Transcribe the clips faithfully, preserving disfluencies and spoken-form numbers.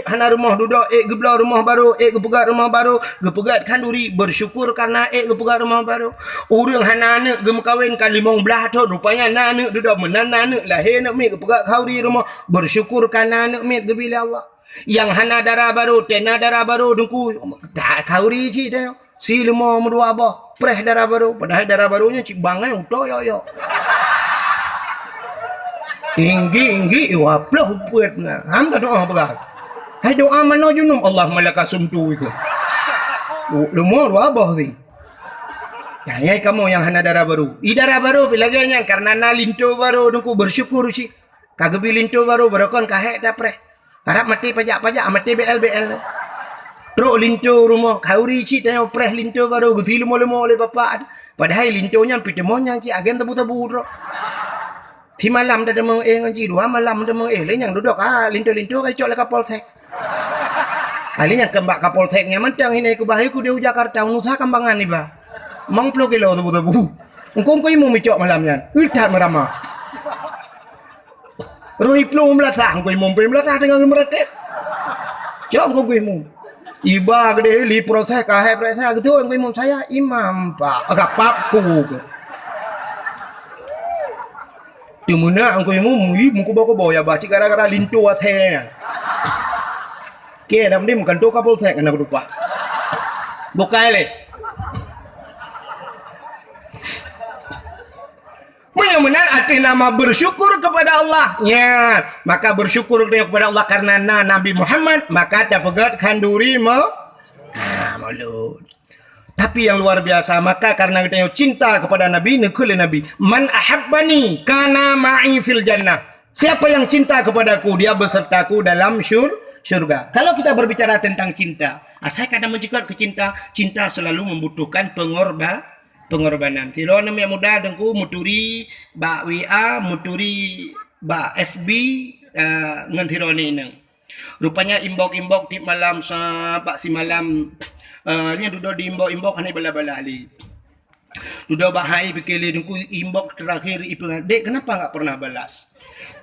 Hana rumoh dudoe, ék geubloe rumoh barô, ék geupeugét rumoh barô, geupeugét khanduri, bersyukur karena ék geupeugét rumoh barô. Ureuëng hana aneuëk geumeukawen ka limong blaih thon, rupanya na aneuëk dudoe, meunan na aneuëk lahé aneuëk miet, geupeugét khanduri rumoh, bersyukur karena aneuëk miet geubri lé Allah. Nyang hana dara barô, tena dara barô, Teungku, khanduri cit teuh. Si leumo meudua boh, preh dara barô. Padahai dara barô nyan cit bangai utoe yok-yok. Tinggi-tinggi, dua ploh peuet na. Ham ka doa peugah. Hai doa manoe junub, Allahumma laka sumtu itu. Leumo dua boh si. Nah, nyai kamoe nyang hana dara barô. I dara barô pi lagée nyan, karena na linto barô, Teungku, bersyukur cit. Ka geubri linto barô, barô kon ka hék tapreh. Karab maté pajak-pajak, maté B L B L. Trok linto rumoh, khanduri cit tanyoe preh linto barô, geusi leumo-leumo lé bapak. Padahai linto nyan pih teumon nyan cit agen tabu-tabu trok. Simalam dah teumong éh ngon jih, dua malam teumong éh, lé nyang dudoe ka linto-linto ka icok lé Kapolsek. Ahli nyang keu bak Kapolsek nyan mantong hina keubah ku di Jakarta, nusa kambangan iba. Mong ploh kilo tabu-tabu. Engkong-kong imum icok malam nyan. Ui that meurama. Roh iplueng meulasah, Teungku Imum pih meulasah teungoh geumeuratéb. Cok Teungku Imum. Iba keudeh li proses, ka hai proses, geutôi Teungku Imum, "Saya imam, Pak." Agak pap ku. Teumeunak Teungku Imum, ih, meukubo-kubo ya bah, cit gara-gara linto asée nyan. Oke, dah mending meukanto Kapolsek keunan keudupah. Bukai lé. Meunyoe meunan ateueh nama bersyukur kepada Allah. Nyan, maka bersyukur kepada Allah karena na Nabi Muhammad, maka tapeugét khanduri mo-, ah, mulod. Tapi yang luar biasa, maka karena geutanyoe cinta kepada Nabi, neukheun lé Nabi, "Man ahabbani kana ma'i fil jannah." Siapa yang cinta kepadaku, dia besertaku dalam syur-, syurga. Kalau kita berbicara tentang cinta, asai ka na meujikot keu cinta, cinta selalu membutuhkan pengorba-, pengorbanan. Sidroe aneuk muda Teungku meuturi bak W A, meuturi bak F B, eh, ngon sidroe aneuk inong. Rupanya inbox-inbox tiep malam sa-, bak simalam, eh, nyan dudoe di inbox-inbox hana ibalas-balas lé. Dudoe bak hai pike lé Teungku inbox terakhir ipeugah, "Dek, kenapa nggak pernah balas?"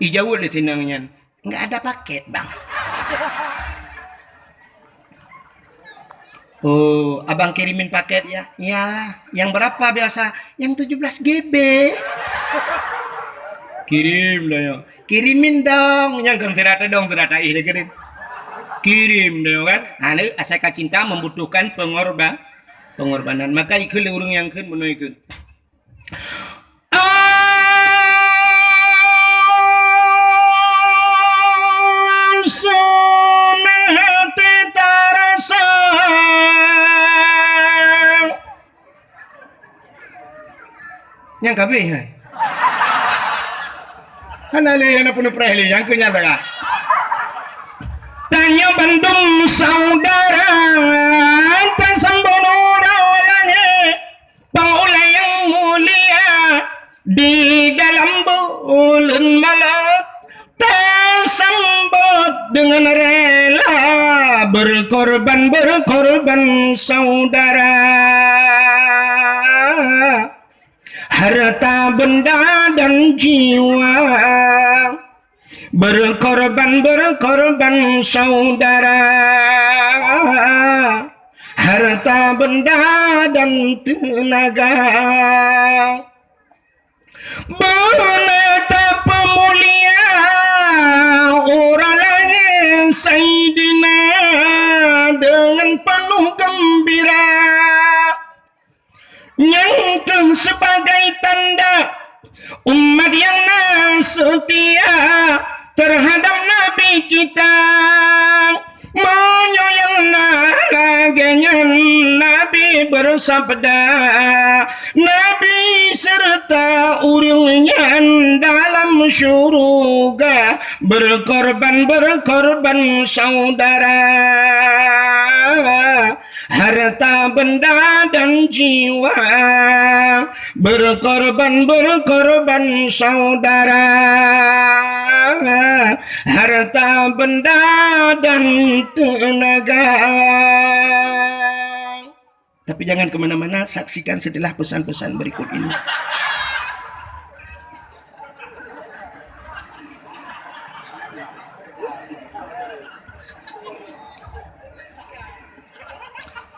Ijaweueb lé si inong nyan, "Nggak ada paket, Bang." "Oh, abang kirimin paket ya?" "Iyalah." "Yang berapa biasa?" "Yang tujuh belas G B." "Kirim dah ya." "Kirimin dong." Nyang kan sira teuh dong, sira taéh dah kirim. Kirim dah ya kan. Ha, ni asai ka cinta membutuhkan pengorba-, pengorbanan. Maka ikheun lé ureuëng nyang kheun bunoe ikheun. Asai hati tarasa. Nyang ka abéh, hai. Hana lé, hana peunuh preh lé, nyang keu nyan dah. Tanyoe bandum saudara, tasambong uroe langét, pang ulée nyang mulia, di dalam buleuen Maulud, tasambot deungon rela, berkorban, berkorban saudara. Harta benda dan jiwa, berkorban, berkorban saudara. Harta benda dan tenaga. Beuna tapeumulia uroe lahé Saidina deungon peunoh geumbira. Nyan kheueh sibagai tanda umat nyang na seutia teuhadab Nabi kita. Meunyoe nyang na lagée nyan, Nabi beusabda, Nabi seureuta ureuëng nyan dalam syeuruga, berkorban, berkorban saudara. Harta benda dan jiwa, berkorban, berkorban saudara. Harta benda dan tenaga. Tapi jangan ke mana-mana, saksikan setelah pesan-pesan berikut ini.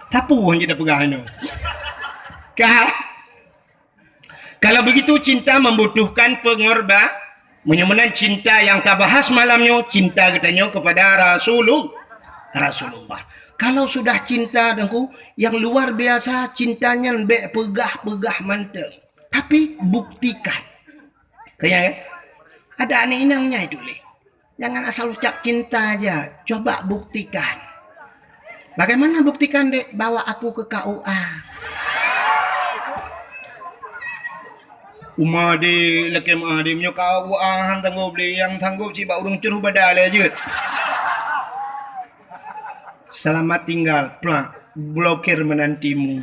Sapeue nyang tapeugah nyoe? Ka? Kalau begitu, cinta membutuhkan pengorba-, meunyoe meunan cinta nyang tabahas malam nyoe, cinta geutanyoe kepada Rasulul-, Rasulullah. Kalau sudah cinta, Teungku, yang luar biasa, cinta nyan bék peugah-peugah mantong. Tapi buktikan. Kaya, eh? Ada aneuk inong nyai tuléh. Jangan asal ucap cinta aja, coba buktikan. Bagaimana buktikan, Dek? Bawa aku ke K U A. Uma, Dek, lakée meu'ah, Dek, meunyoe K U A han sanggob lé, nyang sanggob cit bak ureuëng cruh badan lé jeuet. Selamat tinggal, plak, blokir menantimu.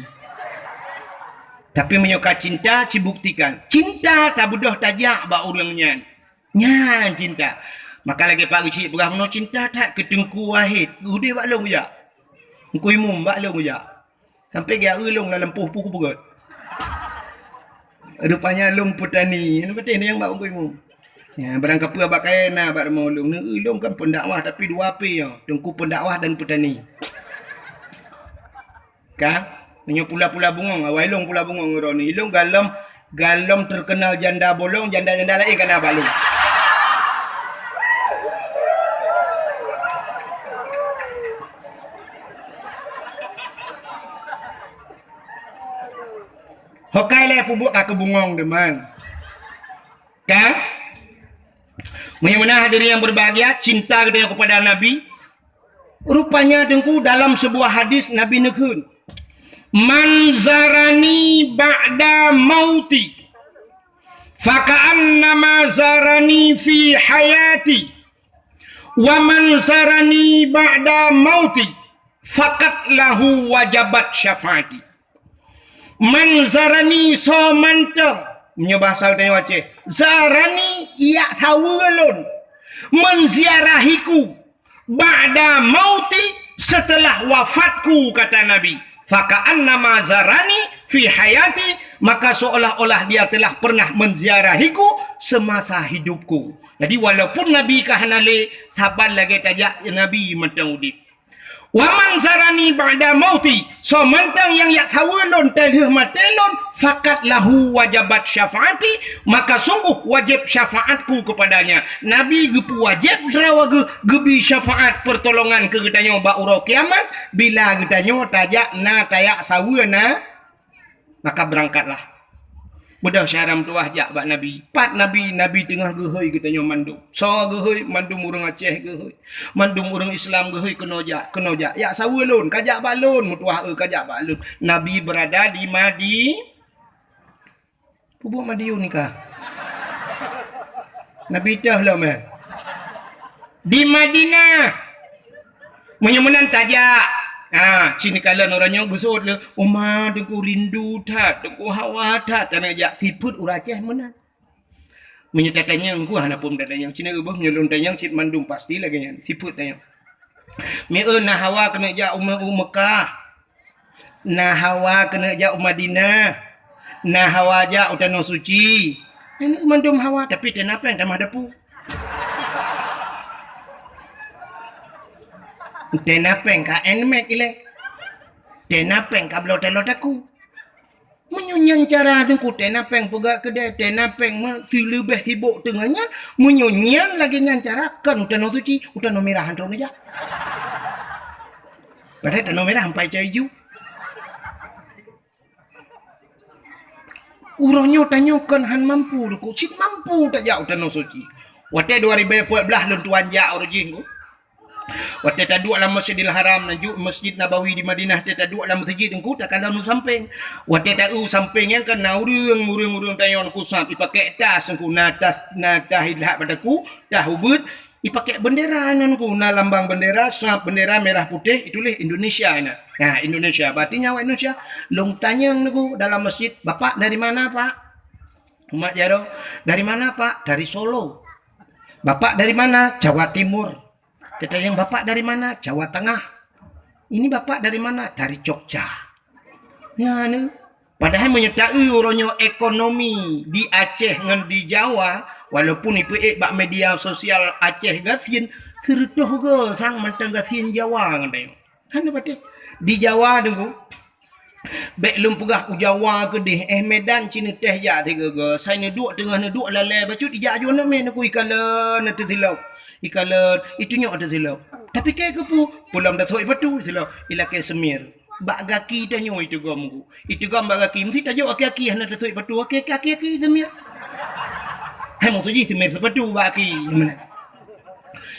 Tapi meunyoe ka cinta, cibuktikan. Cinta tabeudôh tajak bak ureuëng nyan. Nyan cinta. Maka lagée Pak Geuchik peugah bunoe, cinta that keu Teungku Wahid. Udeb bak lôn kujak. Teungku Imum bak lôn kujak. Sampai geujak eu lôn lam lampôh peue kupeugét. Rupanya lôn peutani. Nyan patéh nyang bak Teungku Imum. Ya, barang kapeue bak kayée na bak rumoh lôn. Neu eu lôn kan pendakwah tapi dua P nyoe. Teungku pendakwah dan peutani. Ka? Meunyoe pula-pula bungöng, awai lôn pula bungöng uroe nyoe. Ilôn galom, galom terkenal janda bolong, janda-janda laén ka na bak lôn. Hokai lé pubuet ka keu bungöng deman. Ka? Meunyoe meunan hadirin yang berbahagia, cinta geutanyoe kepada Nabi, rupanya, Teungku, dalam sebuah hadis Nabi neukheun, "Man zarani ba'da mauti, faka'annama zarani fi hayati, wa man zarani ba'da mauti, faqad lahu wajabat syafaati." Man zarani, soe mantong, meunyoe bahasa geutanyoe Aceh, zarani, jak saweue lôn, menziarahiku, ba'da mauti, setelah wafatku, kata Nabi, faka'annama zarani fi hayati, maka seolah-olah dia telah pernah menziarahiku semasa hidupku. Jadi, walaupun Nabi ka hana lé, saban lagée tajak Nabi mantong udeb. Wa man zarani ba'da mauti, soe mantong nyang jak saweue lôn teulheueh maté lôn, faqad lahu wajabat syafaati, maka sungguh wajéb syafaatku kepadanya. Nabi geupeuwajéb droe geuh geubi syafaat peurtolongan keu geutanyoe bak uroe kiamat, bila geutanyoe tajak na tajak saweue na Maka beurangkatlah. Beudôh syedara meutuwah jak bak Nabi. Pat Nabi, Nabi teungoh geuhôi geutanyoe mandum. Soe geuhôi? Mandum ureuëng Aceh geuhôi. Mandum ureuëng Islam geuhôi keunoe jak, keunoe jak. Jak saweue lôn, ka jak bak lôn, meutuwah, eu, ka jak bak lôn. Nabi beurada di Madi-, pubuet Madiun nikah. Nabi teuh lom, eh. Di Madinah. Meunyoe meunan tajak. Ha, sini kalon uroe nyoe geuseuôt lé, "Uma, Teungku rindu that, Teungku hawa that, taneuk jak." Sifeuet ureuëng Aceh meunan. Meunyoe tatanyong, ku hana phon tatanyong. Sini ubah meunyoe lôn tanyong cit mandum pasti lagée nyan. Sifeuet tanyong. Mieu na hawa keuneuk jak u Me-, u Mekah. Na hawa keuneuk jak u Madinah. Na hawa jak u Tanoh Suci. Nyan mandum hawa, tapi teuh na péng tamah dapu. Teuh na péng ka Nmax ilée. Teuh na péng ka bloe taloe takue. Meunyoe nyan cara Teungku, teuh na péng peugah keudée, teuh na péng meusileubeh sibok teungoh nyan, meunyoe nyan lagée nyan cara, kon u Tanoh Suci, u Tanoh Mirah han troh neujak. Padahai Tanoh Mirah ampai cai ju. Uroe nyoe tanyoe kon han mampu, Teungku, cit mampu tajak u Tanoh Suci. Watée dua ribu empat belas lôn tuan jak uroe jih, Teungku. Watée taduek lam Masjidil Haram, na jeuet Masjid Nabawi di Madinah, watée taduek lam meuseujid Teungku, takalon u sampéng. Watée ta-eu u sampéng nyan kan na ureuëng, ureuëng-ureuëng tanyoe Teungku sab, ipakék tas Teungku, na tas, na tas ilhat bak takue, tas ubeuet, ipakék beundera nyan Teungku, na lambang beundera, sab beundera mirah putéh, ituléh Indonesia na. Nah, Indonesia, berarti nyan awak Indonesia. Lôn tanyong Teungku dalam masjid, "Bapak dari mana, Pak?" Umat jaroe, "Dari mana, Pak?" "Dari Solo." "Bapak dari mana?" "Jawa Timur." Tatanyong, "Bapak dari mana?" "Jawa Tengah." "Ini Bapak dari mana?" "Dari Jogja." Nyan, padahai meunyoe ta-eu uroe nyoe ekonomi di Aceh ngon di Jawa, walaupun ipeuék bak media sosial Aceh gasien, sireutôh goe sang mantong gasien Jawa ngon tanyoe. Hana patéh. Di Jawa, Teungku, bék lôn peugah u Jawa keudeh, eh, Medan ci neuteh jak sigoe-goe. Sai neuduek teungoh neuduek lalé bacut ijak aju aneuk miet, Teungku, ikalon ateueh silop. Ikalon, itunyok ateueh silop. Tapi keu keupeue? Peulom tasok sipatu silop. Ilakée seumir. Bak gaki tanyoe iteugom, Teungku. Iteugom bak gaki, meusti tajok aki-aki hana tasok sipatu, aki-aki seumir. Hai, maksud jih seumir sipatu bak aki.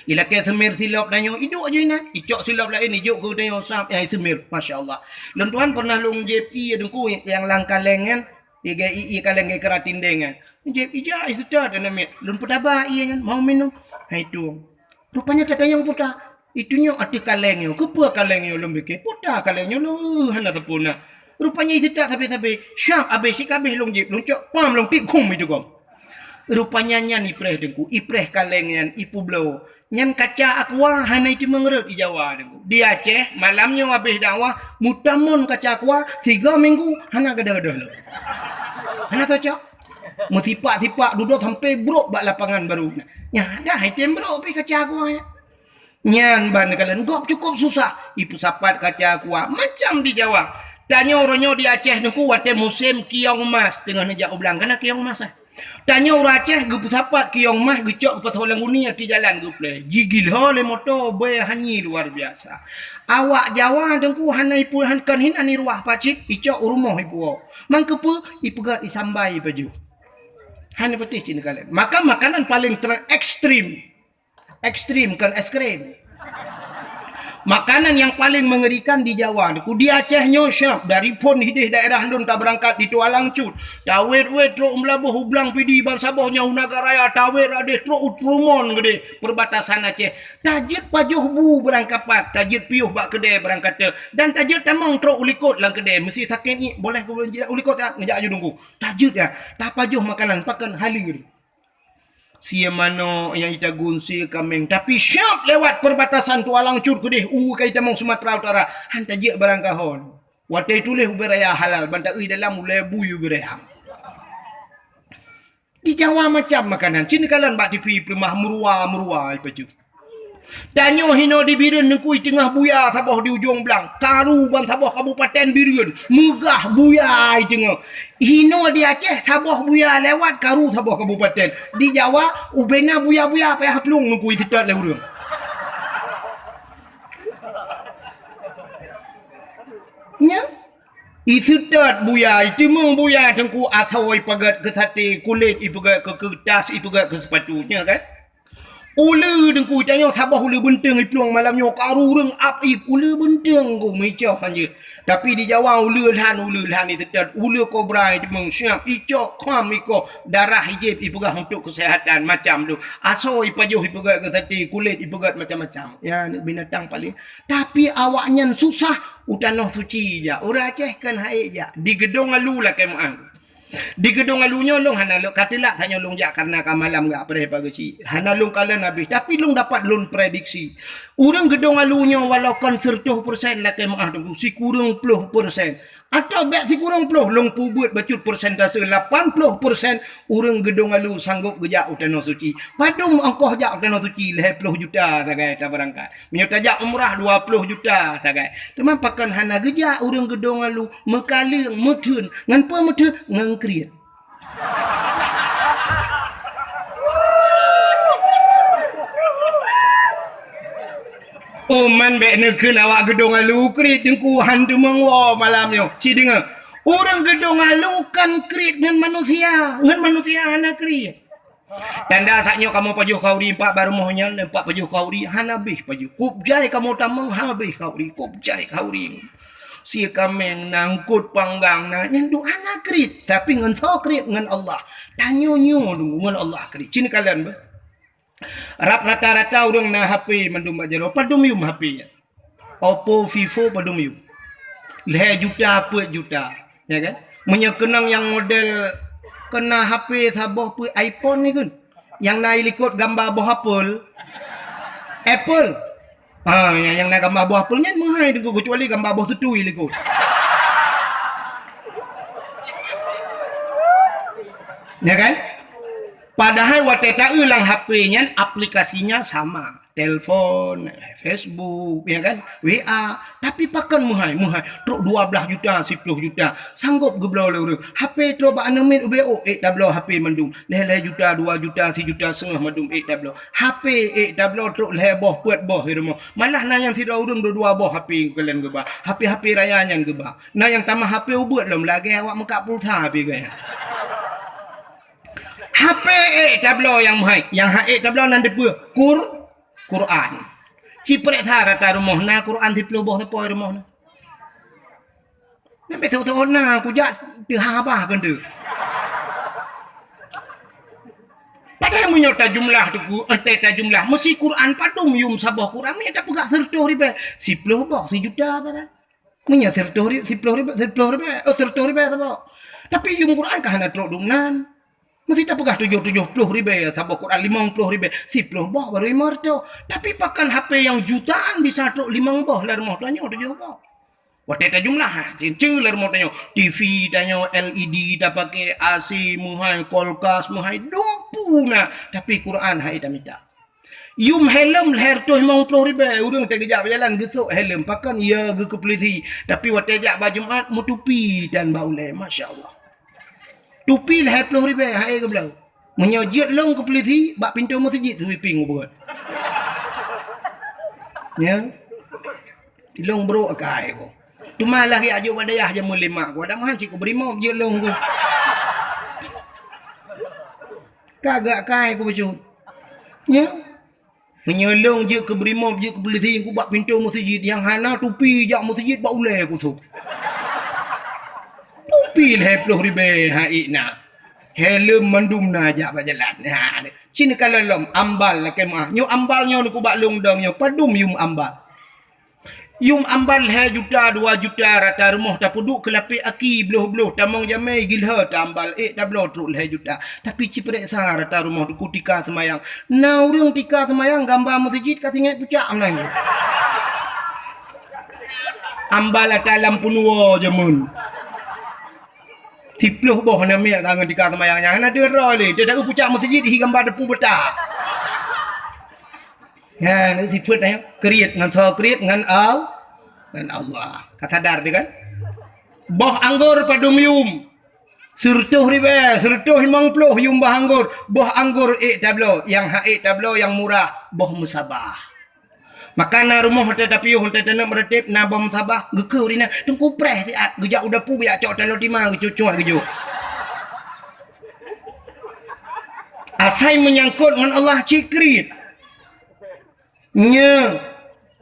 Ilakée seumir silop tanyoe, iduek aju inan. Icok silop laén, ijok keu tanyoe sab, eh, seumir. Masya Allah. Lôn tuan pernah lôn jieb ié, Teungku, nyang lam kaleng nyan, ié, ié kaleng ié keuratindeng nyan. Jieb ija, ié seutôt aneuk miet. Lôn peutaba ié nyan, mau minum. Hai tueng. Rupanya tatanyong peue ta. Itunyok ateueh kaleng nyoe. Keupeue kaleng nyoe lôn pike? Peue ta kaleng nyoe lôn, eh, hana sapeue na. Rupanya ié seutôt sabe-sabe. Syab abéh, sikabéh lôn jieb, lôn cok, pam lôn tieb, khum iteugom. Rupanya nyan ipreh, Teungku, ipreh kaleng nyan, ipeubloe. Nyan kaca aqua, hana iteumeung rhot di Jawa, Teungku. Di Aceh, malam nyoe abéh dakwah, meutamon kaca aqua, tiga minggu hana gadoh-gadoh lom. Hana cocok. Meusipak-sipak dudoe sampoe brok bak lapangan baru. Nyan dah item brok pih kaca aqua nyan. Nyan ban kalon gob cukup susah. Ipeusapat kaca aqua macam di Jawa. Tanyoe uroe nyoe di Aceh, Teungku, watée musém kiong mas, teungoh neujak u blang, kana kiong mas, eh. Tanyoe ureuëng Aceh geupeusapat kiong mas, geucok geupasoe lam guni, ateueh jalan geupleh. Jigila lé moto, bée hanyi luar biasa. Awak Jawa, Teungku, hana ipu-, han-, kon hinan iruwah pacit, icok u rumoh ipuwoe. Mangkeupeue? Ipeugét, isambai, ipajoh. Hana patéh cit neukalon. Maka makanan paling ter-, ekstrem. Ekstrem, kon es krim. Makanan nyang paleng meungerikan di Jawa, Teungku, di Aceh nyoe, syeh, dari phon hideh daerah lôn tabeurangkat di Tualang Cut. Tawét-wét trok u Meulaboh, u Blang Pidi, bansaboh nyan u Nagan Raya, tawét adeh trok u Trumon Geudeh, perbatasan Aceh. Tajeuet pajoh bu beurangkapat, tajeuet piôh bak keudè beurangkate, dan tajeuet tamong trok u likot lam keudè. Meusi sakét ngiek, boleh u likot, nyan, neujak aju Teungku. Tajeuet, ya, tapajoh makanan, pakon halir. Sie manok nyang itagun, sie kaméng. Tapi syab lewat perbatasan Tualang Cut keudeh, u ka itamong Sumatera Utara, han tajeuet barang kahon. Watée tuléh ubé raya halal, ban taeu dalam ulée bui ubé raya. Di Jawa macam makanan. Cit neukalon bak T V peuleumah meuruwa-meuruwa ipajoh. Tanyoe hinoe di Bireuen, Teungku, i teungoh buya saboh di ujong blang, karu bansaboh kabupaten Bireuen, meugah buya i teungoh. Hinoe di Aceh, saboh buya lewat, karu saboh kabupaten. Di Jawa, ubena buya-buya payah plueng, Teungku, iseutôt lé ureuëng. Nya? Iseutôt buya, itimeung buya, Teungku, asoe ipeugét keu saté, kulét ipeugét keu keuretas, ipeugét keu sipatu, nya kan? Uleue, Teungku, tanyoe saboh uleue beunteueng iplueng malam nyoe, karu ureuëng ap ip uleue beunteueng, Teungku, meuicoh hanjeuet. Tapi di Jawa uleue lhan, uleue lhan iseutôt, uleue kobra itimeung siab, icok kham ikoh, darah ijieb ipeugah untuk keuseuhatan macam tu. Asoe ipajoh ipeugét keu saté, kulét ipeugét macam-macam. Ya, binatang paléng. Tapi awaknyan susah u Tanoh Suci jak. Ureuëng Aceh kon han ék jak. Di Geudong Alu lakée meuáh. Di Geudong Alu nyoe lôn hana lôn, ka teulak tanyoe lôn jak kareuna ka malam gak preh pagi cit. Hana lôn kalon habéh, tapi lôn dapat lôn prediksi. Ureuëng Geudong Alu nyoe walau kon seureutôh persen lakée meuáh, Teungku, sikureueng ploh persen. Atawa bék sikureueng ploh, lôn peubuet bacut persentase, lapan ploh persen ureuëng Geudong Alu sanggôp geujak u Tanoh Suci. Padum ongkoh jak u Tanoh Suci? Lhée ploh juta sagai tabeurangkat. Meunyoe tajak umrah, dua ploh juta sagai. Teuma pakon hana geujak ureuëng Geudong Alu, meukaleueng, meutheun. Ngon peue meutheun? Ngon kriet. Oh, man bék neukheun awak Geudong Alu kriet, Teungku, han teumeung woe malam nyoe. Ci deungoe, ureuëng Geudong Alu kon kriet ngon manusia, ngon manusia hana kriet. Tanda saat nyoe kamoe pajoh khauri empat bak rumoh nyan, empat pajoh khauri, hana habéh pajoh. Kôb jai kamoe tamong, hana habéh khauri, kôb jai khauri. Sie kaméng na, eungkôt panggang na, nyan duek hana kriet, tapi ngon soe kriet? Ngon Allah. Tanyoe nyoe ngon Allah kriet. Ci neukalon beuh. Rab rata-rata ureuëng na H P mandum bak jaroe, padum yuem H P nyan. Oppo, Vivo padum yuem. Lhée juta, peuet juta, ya kan? Meunyoe keunong nyang model keu na H P saboh peuet iPhone ni kan, nyang na i likot gamba boh apel. Apple. Ha, nyang, nyang na gamba boh apel nyan meuhai Teungku, keucuali gamba boh tutui i likot. Ya kan? Padahai watée taeu lam H P nyan aplikasinya sama. Telepon, Facebook, ya kan? W A. Tapi pakon meuhai, meuhai. Trok dua blaih juta, siploh juta. Sanggob geubloe lé ureueng. H P trok bak aneuk miet ubé, oh, ék tabloe H P mandum. Lhèe-lhèe juta, dua juta, sijuta seungoh mandum ék tabloe. H P ék tabloe trok lhèe boh, peuet boh di rumoh. Malah na nyang sidroe ureueng dua-dua boh H P keulen geuba. H P, H P raya nyan geuba. Na nyang tamah H P ubeuet lom lagèe awak meukat pulsa H P gaya. H P ék tabloe nyang meuhai, nyang han ék tabloe nan dipeue? Qur-, Quran. Ci peureksa rata rumoh na Quran siploh boh sapo rumoh na. Nyan bèk teuôt-teuôt na, kujak teuhaba keuneuk. Padahai meunyoe tajumlah teungku, entée tajumlah, meusi Quran padum yum saboh Quran, meunyoe tapeugah sireutôh ribèe, siploh boh, sijuta barang. Meunyoe sireutôh ri-, siploh ribèe, siploh ribèe, oh, sireutôh ribèe saboh. Tapi yum Quran ka hana trok dum nan. Meusti tapeugah tujoh, tujoh ploh ribèe saboh Quran, limong ploh ribèe, siploh boh baru limong reutôh. Tapi pakon H P nyang jutaan bisa trok limong boh lam rumoh tanyoe tujoh boh. Watèe tajumlah, ha, ceue lam rumoh tanyoe, T V tanyoe, L E D tapaké, A C meuhai, kulkas meuhai, dumpeue na, tapi Quran han ék tamita. Yum helm lhèe reutôh limong ploh ribèe, ureueng teugeujak beujalan geusôk helm, pakon ya geukeupeuleusé. Tapi watèe jak bak Jumat, meutupi tan bak ulèe, masya Allah. Tupi lhèe ploh ribèe, han ék geubloe. Meunyoe jeuet lôn keupeuleusé, bak pintoe meuseujid sweeping ubeuet. Ya. Lôn brôk akai ku. Teuma lagèe jak jok bak dayah jameun lé mak ku, ada meuhan cit ku beurimong jeuet lôn ku. Ka geuakai ku bacut. Ya. Meunyoe lôn jeuet keu beurimong, jeuet keu peuleusing, ku bak pintoe meuseujid, nyang hana tupi jak meuseujid bak ulèe ku sôk. Tupi lhèe ploh ribèe han ék na. Helm mandum na jak bak jalan. Ha, ci neukalon lom, ambal lakèe meuah. Nyoe ambal nyoe neukubak lôn dong nyoe, padum yum ambal. Yum ambal lhèe juta, dua juta rata rumoh tapeuduek keu lapék aki bloh-bloh, tamong jamèe gilhö ta ambal ék tabloe trok lhèe juta. Tapi ci peureksa rata rumoh teungku tika seumayang. Na ureueng tika seumayang gamba meuseujid ka singèt pucak meunan. Ambal ata lam peunuwoe jameun. Siploh boh na miet ka ngon tika seumayang nyan hana deuh droe lé. Teudaku pucak meuseujid hi gamba depu beuta. Nyan, sifeuet nyan, kriet ngon soe kriet ngon Al-, ngon Allah. Ka sadar teuh kan? Boh anggor padum yum. Sireutôh ribèe, sireutôh limong ploh yum boh anggor. Boh anggor ék tabloe, nyang han ék tabloe nyang murah, boh meusabah. Maka na rumoh watèe tapiôh, watèe taneuk meureuteb, na boh meusabah, geukheun inan, teungku preh siat, geujak u dapu, geujak cok taloe tima, geucuet-cuet geujok. Asai meunyangkot ngon Allah cit kriet. Nyoe,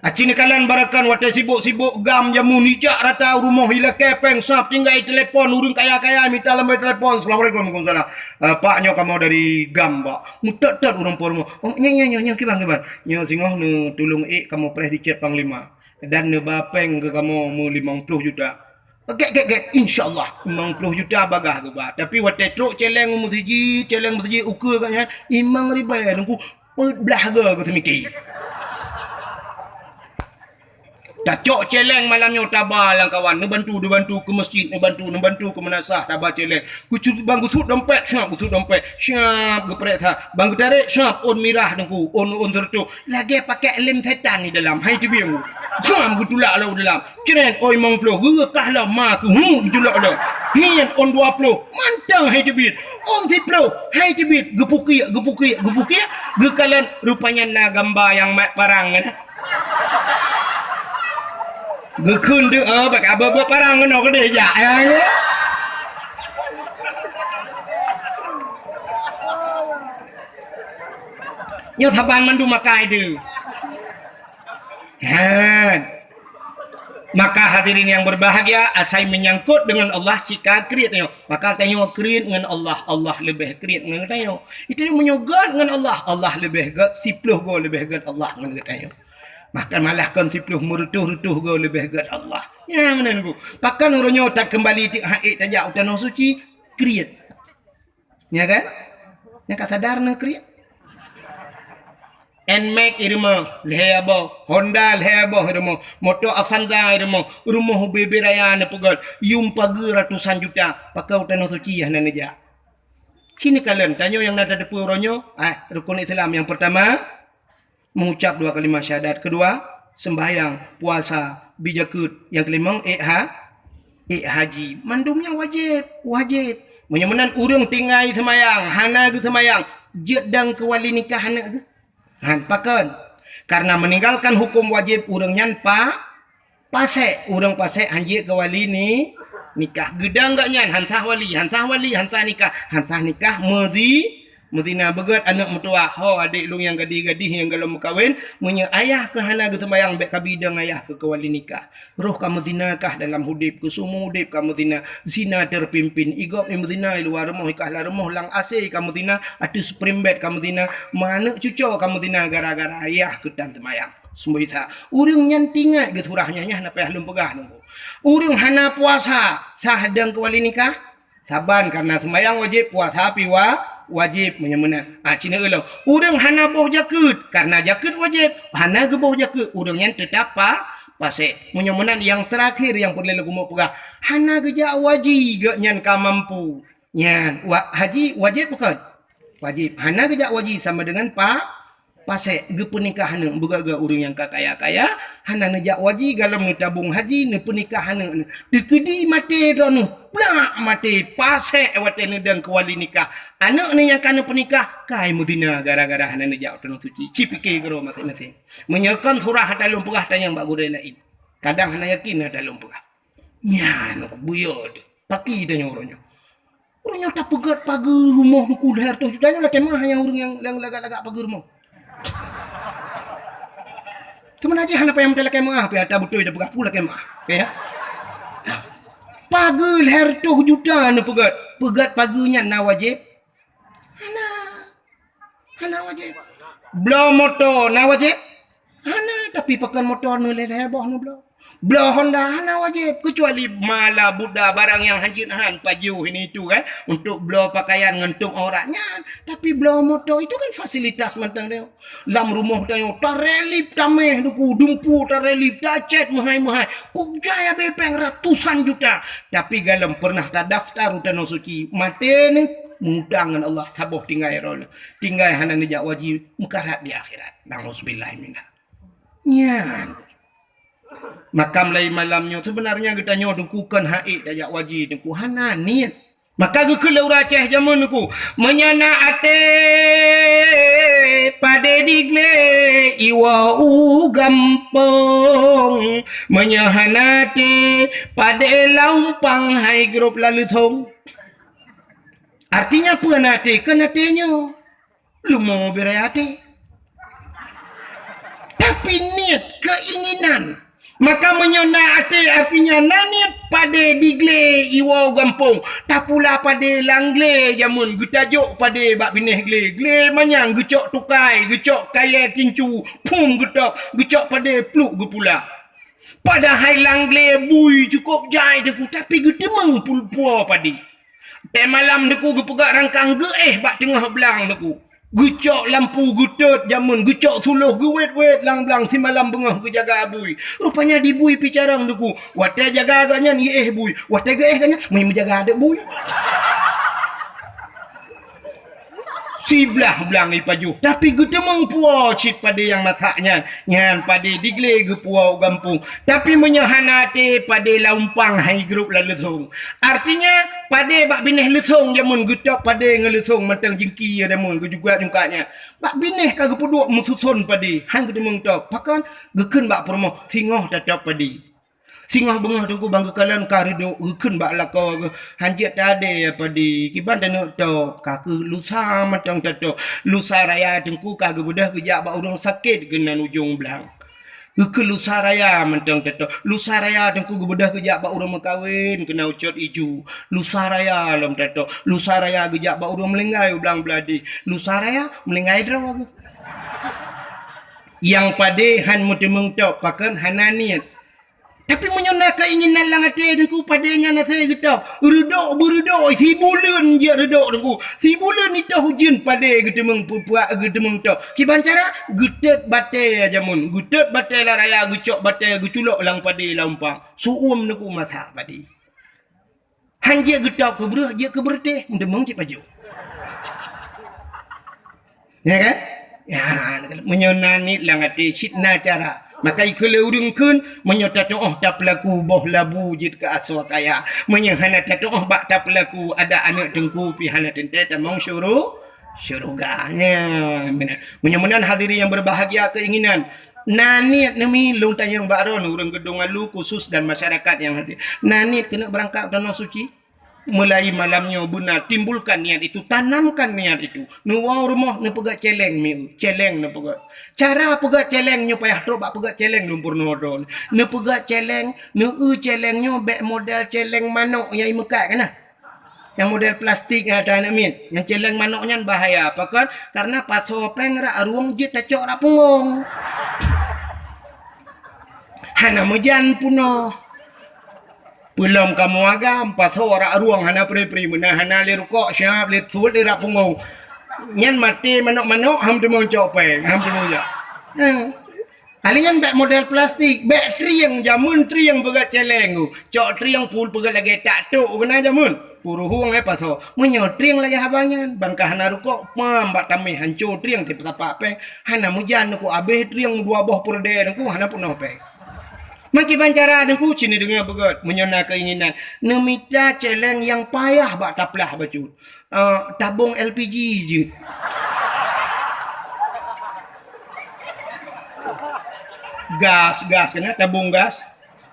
aci neukalon barakan watèe sibok-sibok gam jameun ijak rata u rumoh ilakèe pèng sab tinggai telepon ureueng kaya-kaya mita lamboi telepon. Assalamualaikum. Waalaikumsalam. Eh, Pak, nyoe kamoe dari gam, Pak. Meutot-tot ureueng po rumoh. Oh, nyoe, nyoe, nyoe, nyoe, kiban, kiban. Nyoe singoh neutulông ék kamoe preh di cét panglima. Dan neuba pèng keu kamoe meu limong ploh juta. Gèt, gèt, gèt. Insya Allah, limong ploh juta bagah geuba. Tapi watèe trok cèlèng u meuseujid, cèlèng meuseujid ukeue gobnyan, limong ribèe teungku. Peuet blah goe geuseumiké. Tacok cèlèng malam nyoe taba lam kawan, neubantu, neubantu keu meuseujid, neubantu, neubantu keu meunasah, taba cèlèng. Geucut-, ban geusuet dompet, siap geusuet dompet, siap geupareksa. Ban geutarek, siap ôn mirah teungku, ôn, ôn sireutôh. Lagèe pakèk lem setan di dalam, hai teubieng. Gam geutulak lom u dalam. Cret, ôn limong ploh, geukah lom ma keuh, hu, geutulak lom. Hiet, ôn dua ploh, mantong hai teubiet. Ôn siploh, hai teubiet, geupukiek, geupukiek, geupukiek, geukalon, rupanya na gamba nyang mat parang nyan. Geukheun deuh, oh, bak abah buet parang keunoe keudeh jak, ya, ya. Nyoe saban mandum makai teuh. Han. Maka hadirin yang berbahagia, asai menyangkut dengan Allah, cit ka kriet nyoe. Maka tanyoe kriet ngon Allah, Allah leubeh kriet ngon tanyoe. Itu meunyoe göt ngon Allah, Allah leubeh göt, siploh goe leubeh göt Allah ngon geutanyoe. Maka malah kon siploh, meureutôh-reutôh goe leubeh göt Allah. Nyan meunan, Bu. Pakon uroe nyoe takeumbali tiep han ék tajak u Tanoh Suci, kriet. Nya kan? Nya ka sadar na kriet. Nmax i rumoh, lhèe boh. Honda lhèe boh i rumoh. Moto Avanza i rumoh. Rumoh ubé-bé raya neupeugöt. Yum pageue ratusan juta. Pakon u Tanoh Suci hana neujak. Ci neukalon, tanyoe nyang na tateupeue uroe nyoe, ah, rukun Islam nyang peurtama, Mengucap dua kalimat syahadat. Kedua, sembahyang, puasa, bi jakeuet. Nyang keulimong, ék ha-, ék haji. Mandum nyan wajéb, wajéb. Meunyoe meunan ureuëng tinggai seumayang, hana geuseumayang, jeuet dong keu wali nikah aneuëk geuh. Han, pakon? Karena meninggalkan hukum wajib ureuëng nyan pa-, pasék. Ureuëng pasék han jeuet keu wali ni-, nikah. Geudong gobnyan, han sah wali, han sah wali, han sah nikah, han sah nikah, meuzi-, meuzina. Beugét aneuëk meutuwah, ho adék lôn nyang gadih-gadih nyang gohlom meukawen, meunyoe ayah keuh hana geuseumayang, bék kabi dong ayah keuh keu wali nikah. Roh ka meuzina kah dalam udép, keu seumeu udép ka meuzina, zina terpimpin. Igob i meuzina i luwa rumoh, i kah lam rumoh, lam asèe ka meuzina, ateueh spring bed ka meuzina, ma aneuëk cuco ka meuzina gara-gara ayah keuh tan seumayang. Seumboi sa, ureuëng nyan tingat geusurah nyan, nyan na payah lôn peugah nunggu. Ureuëng hana puasa, sah dong keu wali nikah? Saban, karena seumayang wajéb, puasa pi wa-, wajéb meunyoe meunan. Ah, cina ulôn. Ureuëng hana boh jakeuet, karena jakeuet wajéb, hana geuboh jakeuet, ureuëng nyan teutap pa-, pasék. Meunyoe meunan nyang teurakhir nyang peureulée lôn keumeung peugah, hana geujak waji gobnyan ka mampu. Nyan, wa-, haji wajéb bukon? Wajéb. Hana geujak waji sama dengan pa-, pasék, geupeunikah aneuëk. Beugét-gét ureuëng nyang ka kaya-kaya, hana neujak waji, gohlom neutabong haji, neupeunikah aneuëk. Teukeudi maté droeneueh, plak maté, pasék watée neudong keu wali nikah. Aneuëk neuh nyang ka neupeunikah, kai meuzina gara-gara hana neujak u tanoh suci. Ci pike keudroe maséng-maséng. Meunyoe kon surah ata lôn peugah, tanyong bak gurée laén. Kadang hana yakin ata lôn peugah. Nyan, buyôt. Paki tanyoe uroe nyoe. Uroe nyoe tapeugét pageue rumoh nunggu lhèe reutôh juta nyoe lakée meu'ah nyang ureuëng nyang, nyang lagak-lagak pageue rumoh. Teuma na jih hana payah meutai lakée meu'ah, pih ata beutôi tapeugah peue lakée meu'ah. Oke, ya? Pageue lhèe reutôh juta neupeugét. Peugét pageue nyan na wajéb? Hana. Hana wajéb. Bloe moto na wajéb? Hana, tapi pakon moto neuh lhèe-lhèe boh neubloe. Bloe Honda hana wajéb, keucuali mala buda barang nyang hanjeuet han pajoh ini itu kan, untuk bloe pakaian ngon tueng aurat nyan. Tapi bloe moto itu kan fasilitas mantong nyoe. Lam rumoh tanyoe tarelip taméh duku, dumpu tarelip, tacét meuhai-meuhai. Kok jai abéh péng ratusan juta. Tapi gohlom pernah tadaftar u tanoh suci. Maté neuh, mutang ngon Allah, saboh tinggai droeneuh. Tinggai hana neujak waji, meukarat di akhirat. Nauzubillah minal. Nyan. Makam laén malam nyoe, sebenarnya geutanyoe teungku kon han ék tajak waji teungku, hana niet. Maka geukheun lé ureuëng Aceh jameun teungku, meunyoe na até padé diglé iwoe u gampông, meunyoe hana até padé lam umpang hai grob lam leuthong. Artinya peue na até? Kon até nyoe. Leumo beuraya até. Tapi niet, keinginan. Maka meunyoe na até, artinya na niet, padé diglé iwoe u gampông. Tapula padé lam glé jameun, geutajok padé bak binéh glé. Glé manyang geucok tukai, geucok kayée tincu, phum geutôb, geucok padé pluek geupula. Padahai lam glé bui cukôp jai teungku, tapi geuteumeung pul-, puwoe padé. Watée malam teungku geupeugah rangkang geuéh bak teungoh blang teungku. Geucok lampu geutot jameun, geucok suloh geuwét-wét lam blang simalam beungoh geujaga bui. Rupanya di bui pih carông teungku. Watée jaga gobnyan iéh bui. Watée geuéh gobnyan, meujaga adak bui. Siblah blang ipajoh, tapi geuteumeung puwoe cit padé nyang masak nyan. Nyan padé diglé geupuwoe u gampông. Tapi meunyoe hana até padé lam umpang hai grob lam leuthong. Artinya, padé bak binéh leuthong jameun geutôb padé ngon leuthong mantong jingki jameun geujugat jungkat nyan. Bak binéh ka geupeuduek meususon padé, han geuteumeung tôb. Pakon geukheun bak peurumoh singoh tatôb padé. Singoh beungoh teungku ban geukalon ka reudok geukheun bak lakoe geuh, hanjeuet tadé padé, kiban taneuk tôb, ka keuh lusa mantong tatôb. Lusa raya teungku ka geubeudôh geujak bak ureuëng sakét keunan ujong blang. Geukheun lusa raya mantong tatôb. Lusa raya teungku geubeudôh geujak bak ureuëng meukawen keunan ucot iju. Lusa raya lom tatôb. Lusa raya geujak bak ureuëng meulinggai u blang beuladi. Lusa raya meulinggai droe geuh. Nyang padé han meuteumeung tôb pakon hana niet. Tapi meunyoe na keinginan lam até teungku padé nyan asai geutôb, reudok beureudok sibuleuen jeuet reudok teungku. Sibuleuen itôh ujeuen padé geuteumeung peupuak geuteumeung tôb. Kiban cara geutot batée jameun, geutot batée lam raya geucok batée geuculok lam padé lam umpang. Su'uem teungku masak padé. Han jeuet geutôb keu breueh, jeuet keu beureutéh, meuteumeung cit pajoh. Ya kan? Ya, meunyoe na niet lam até, cit na cara. Maka ikheun lé ureuëng kheun, meunyoe tatuoh tapeulaku boh labu jeuet keu asoe kaya. Meunyoe hana tatuoh bak tapeulaku, ada aneuëk teungku pih hana teuntée tamong syuru-, syeuruga. Ya, meunan. Meunyoe meunan hadirin yang berbahagia keinginan, na niet neumi lôn tanyong bak droen ureuëng Geudong Alu khusus dan masyarakat yang hadir. Na niet keuneuk beurangkat u Tanoh Suci? Mulai malam nyoe beuna timbulkan niat itu, tanamkan niat itu. Neuwoe rumoh neupeugah celeng mieu, celeng neupeugah. Cara peugah celeng nyoe payah trok bak peugah celeng lôn peurunoe droen. Neupeugah celeng, neueu celeng nyoe bék model celeng manok nyang imeukat kana. Nyang model plastik nyang ata aneuk miet. Nyang celeng manok nyan bahaya. Pakon? Karena pasoe péng rak rueng jeuet tacok rak punggong. Hana meujan punoh. Peulom kamoe agam, pasoe rak rueng hana pri-pri, meunan hana lé rukok, siab lé thot lé rak punggong. Nyan maté manok-manok, ham teumong cok péng, ham teumong cok. Hah. Ahli nyan bék model plastik, bék trieng, jameun trieng peugah celeng tu. Cok trieng pul peugah lagée tak tok keunan jameun. Puruhueng ai pasoe. Meunyoe trieng lagée haba nyan, ban ka hana rukok, pam bak tameh hanco trieng tipeu tapak péng. Hana meujan ku abéh trieng dua boh peureudée ku hana peunoh péng. Meukiban cara Teungku, ci neudeungoe beugét, meunyoe na keuinginan, neumita céléng nyang payah bak taplah bacut. Eh, tabong L P G jeuet. Gas, gas keunan, tabong gas.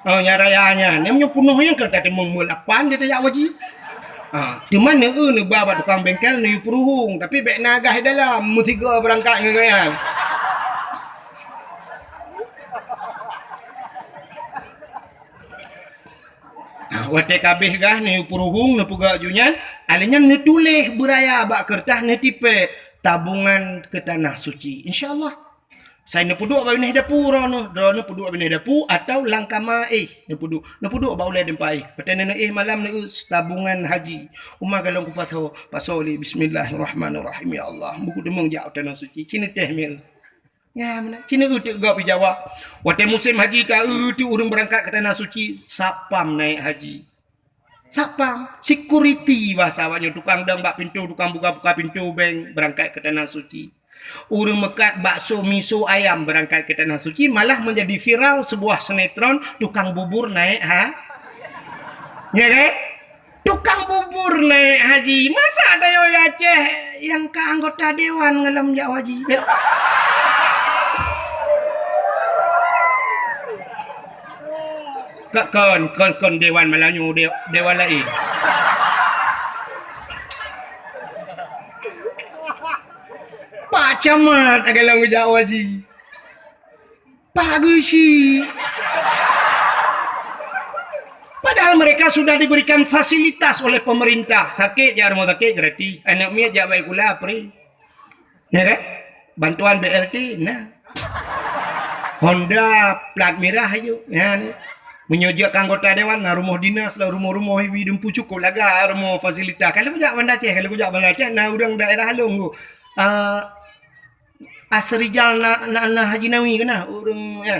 Oh, nyang raya nyan. Nyang meunyoe peunoh nyan keu tateumong meulapan di tajak haji. Ah, teuma neueu neuba bak tukang bengkel neuyue peuruhueng, tapi bék na gas di dalam, meusigoe beurangkat ngon gobnyan. Nah, watée ka abéh gah neuyue peuruhueng, neupeugah ju nyan, alé nyan neutuléh beuraya bak keureutah neutipée tabungan keu Tanah Suci. Insya Allah. Sai neupeuduek bak binéh dapu droeneuh, droeneuh peuduek bak binéh dapu atau lam kama éh neupeuduek. Neupeuduek bak ulée deumpa éh. Watée neuéh malam neueu tabungan haji. Uma galong kupasoe, pasoe lé bismillahirrahmanirrahim. Ya Allah, buku deungoe jak u Tanah Suci. Ci neutéh mil. Ya, meunan. Ci neueu teuk gob jaweueb. Watée musém haji ka eu teuk ureuëng beurangkat keu Tanah Suci, satpam naék haji. Satpam, security bahasa awaknyoe, tukang dong bak pintoe, tukang buka-buka pintoe bank beurangkat keu Tanah Suci. Ureuëng meukat bakso miso ayam beurangkat keu Tanah Suci, malah menjadi viral sebuah sinetron tukang bubur naék ha-, ya kan? Tukang bubur naék haji. Masa tanyoe Aceh nyang ka anggota dewan ngon lom jak haji? Ka-, kon, kon, kon dewan Melanyu, de-, dewan laén. Pak Camat agalong jak haji. Pak Geuchik. Padahal mereka sudah diberikan fasilitas oleh pemerintah. Sakét jak rumoh sakét gratis. Aneuk miet jak bayeue sikula free. Ya kan? Bantuan B L T, nah. Honda plat mirah aju. Ya, ni. Meunyoe jeuet keu anggota dewan, na rumoh dinas lah, rumoh-rumoh ibi dumpu cukup laga rumoh fasilitas. Kalau jak Banda Aceh, kalau jak Banda Aceh, na ureuëng daerah lôn tu. Ah, Asrijal na, na, na Haji Nawi keunan, ureuëng, ya.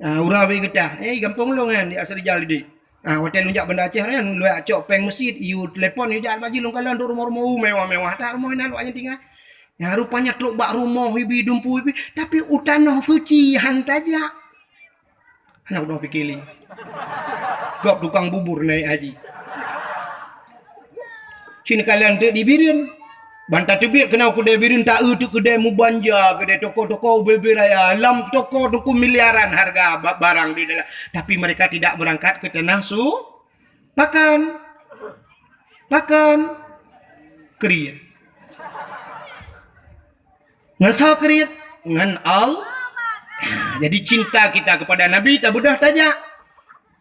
Ah, ureuëng Abee Getah. Eh, gampông lôn kan, di Asrijal di. Ah, watée lôn jak Banda Aceh nyan, lôn cok péng meuseujid, yue telepon, yue jak bak jih lôn kalon dok rumoh-rumoh mewah-mewah. That rumoh inan awaknyan tinggai. Nyan rupanya trok bak rumoh ibi dumpu ibi, tapi u Tanoh Suci han tajak. Hana keudroe pike lé. Gob tukang bubur naék haji. Ci neukalon teuk di Bireuen. Ban tateubiet keunoe keudée Bireuen, taeu teuk keudée meubanja, keudée toko-toko ubé-ubé raya. Lam toko teungku miliaran hareuga ba-, barang di dalam. Tapi mereka tidak beurangkat keu Tanah Su-, pakon? Pakon? Kriet. Ngon soe kriet? Ngon Allah. Jadi cinta kita kepada Nabi tabeudôh tajak.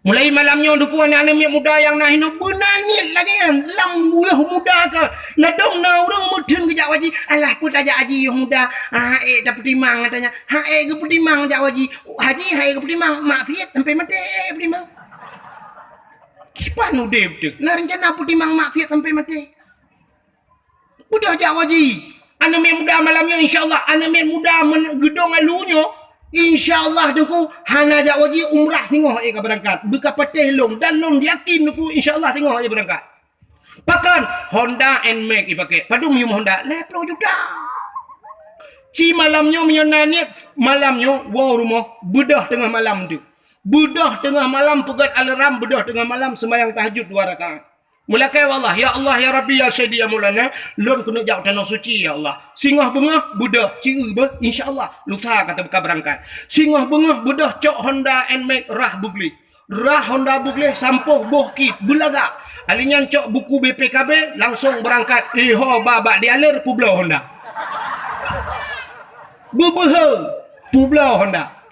Mulai malam nyoe Teungku, aneuk-aneuk miet muda nyang na hinoe beuna niet lagée nyan, lam yôh muda ka. Ladôm na ureuëng meutheun geujak haji, alah peue tajak haji yôh muda, ha ék tapeutimang katanya. Ha ék geupeutimang jak haji. Haji ha ék geupeutimang, maksiet sampai maté ék geupeutimang. Kiban udeb teuh, na reuncana peutimang maksiet sampai maté. Beudôh jak haji. Aneuk miet muda malam nyoe, insya Allah, aneuk miet muda men-, Geudong Alu nyoe, insya Allah Teungku, hana jak haji, umrah singoh ék ka beurangkat. Beuka patéh lôn, dan lôn yakin Teungku, insya Allah singoh ék beurangkat. Pakon? Honda Nmax ipaké. Padum yuem Honda? Lhèe plôh juta. Ci malam nyoe meunyoe na niet, malam nyoe woe rumoh, beudôh teungoh malam tu. Beudôh teungoh malam, peugét alarm, beudôh teungoh malam, seumayang tahajud dua rakaat. Meulakée bak Allah, "Ya Allah, ya Rabbi, ya Sayyidi, ya Maulana, lôn keuneuk jak u Tanoh Suci, ya Allah. Singoh beungoh beudôh, ci-eu beuh, insya Allah, lusa ka teuka beurangkat. Singoh beungoh beudôh cok Honda Nmax rhah beugleh. Rhah Honda beugleh sampôh boh kit, beulagak. Ali nyan cok buku B P K B, langsong beurangkat. Iho ba bak dialer peubloe Honda. Beubeuhe, peubloe Honda."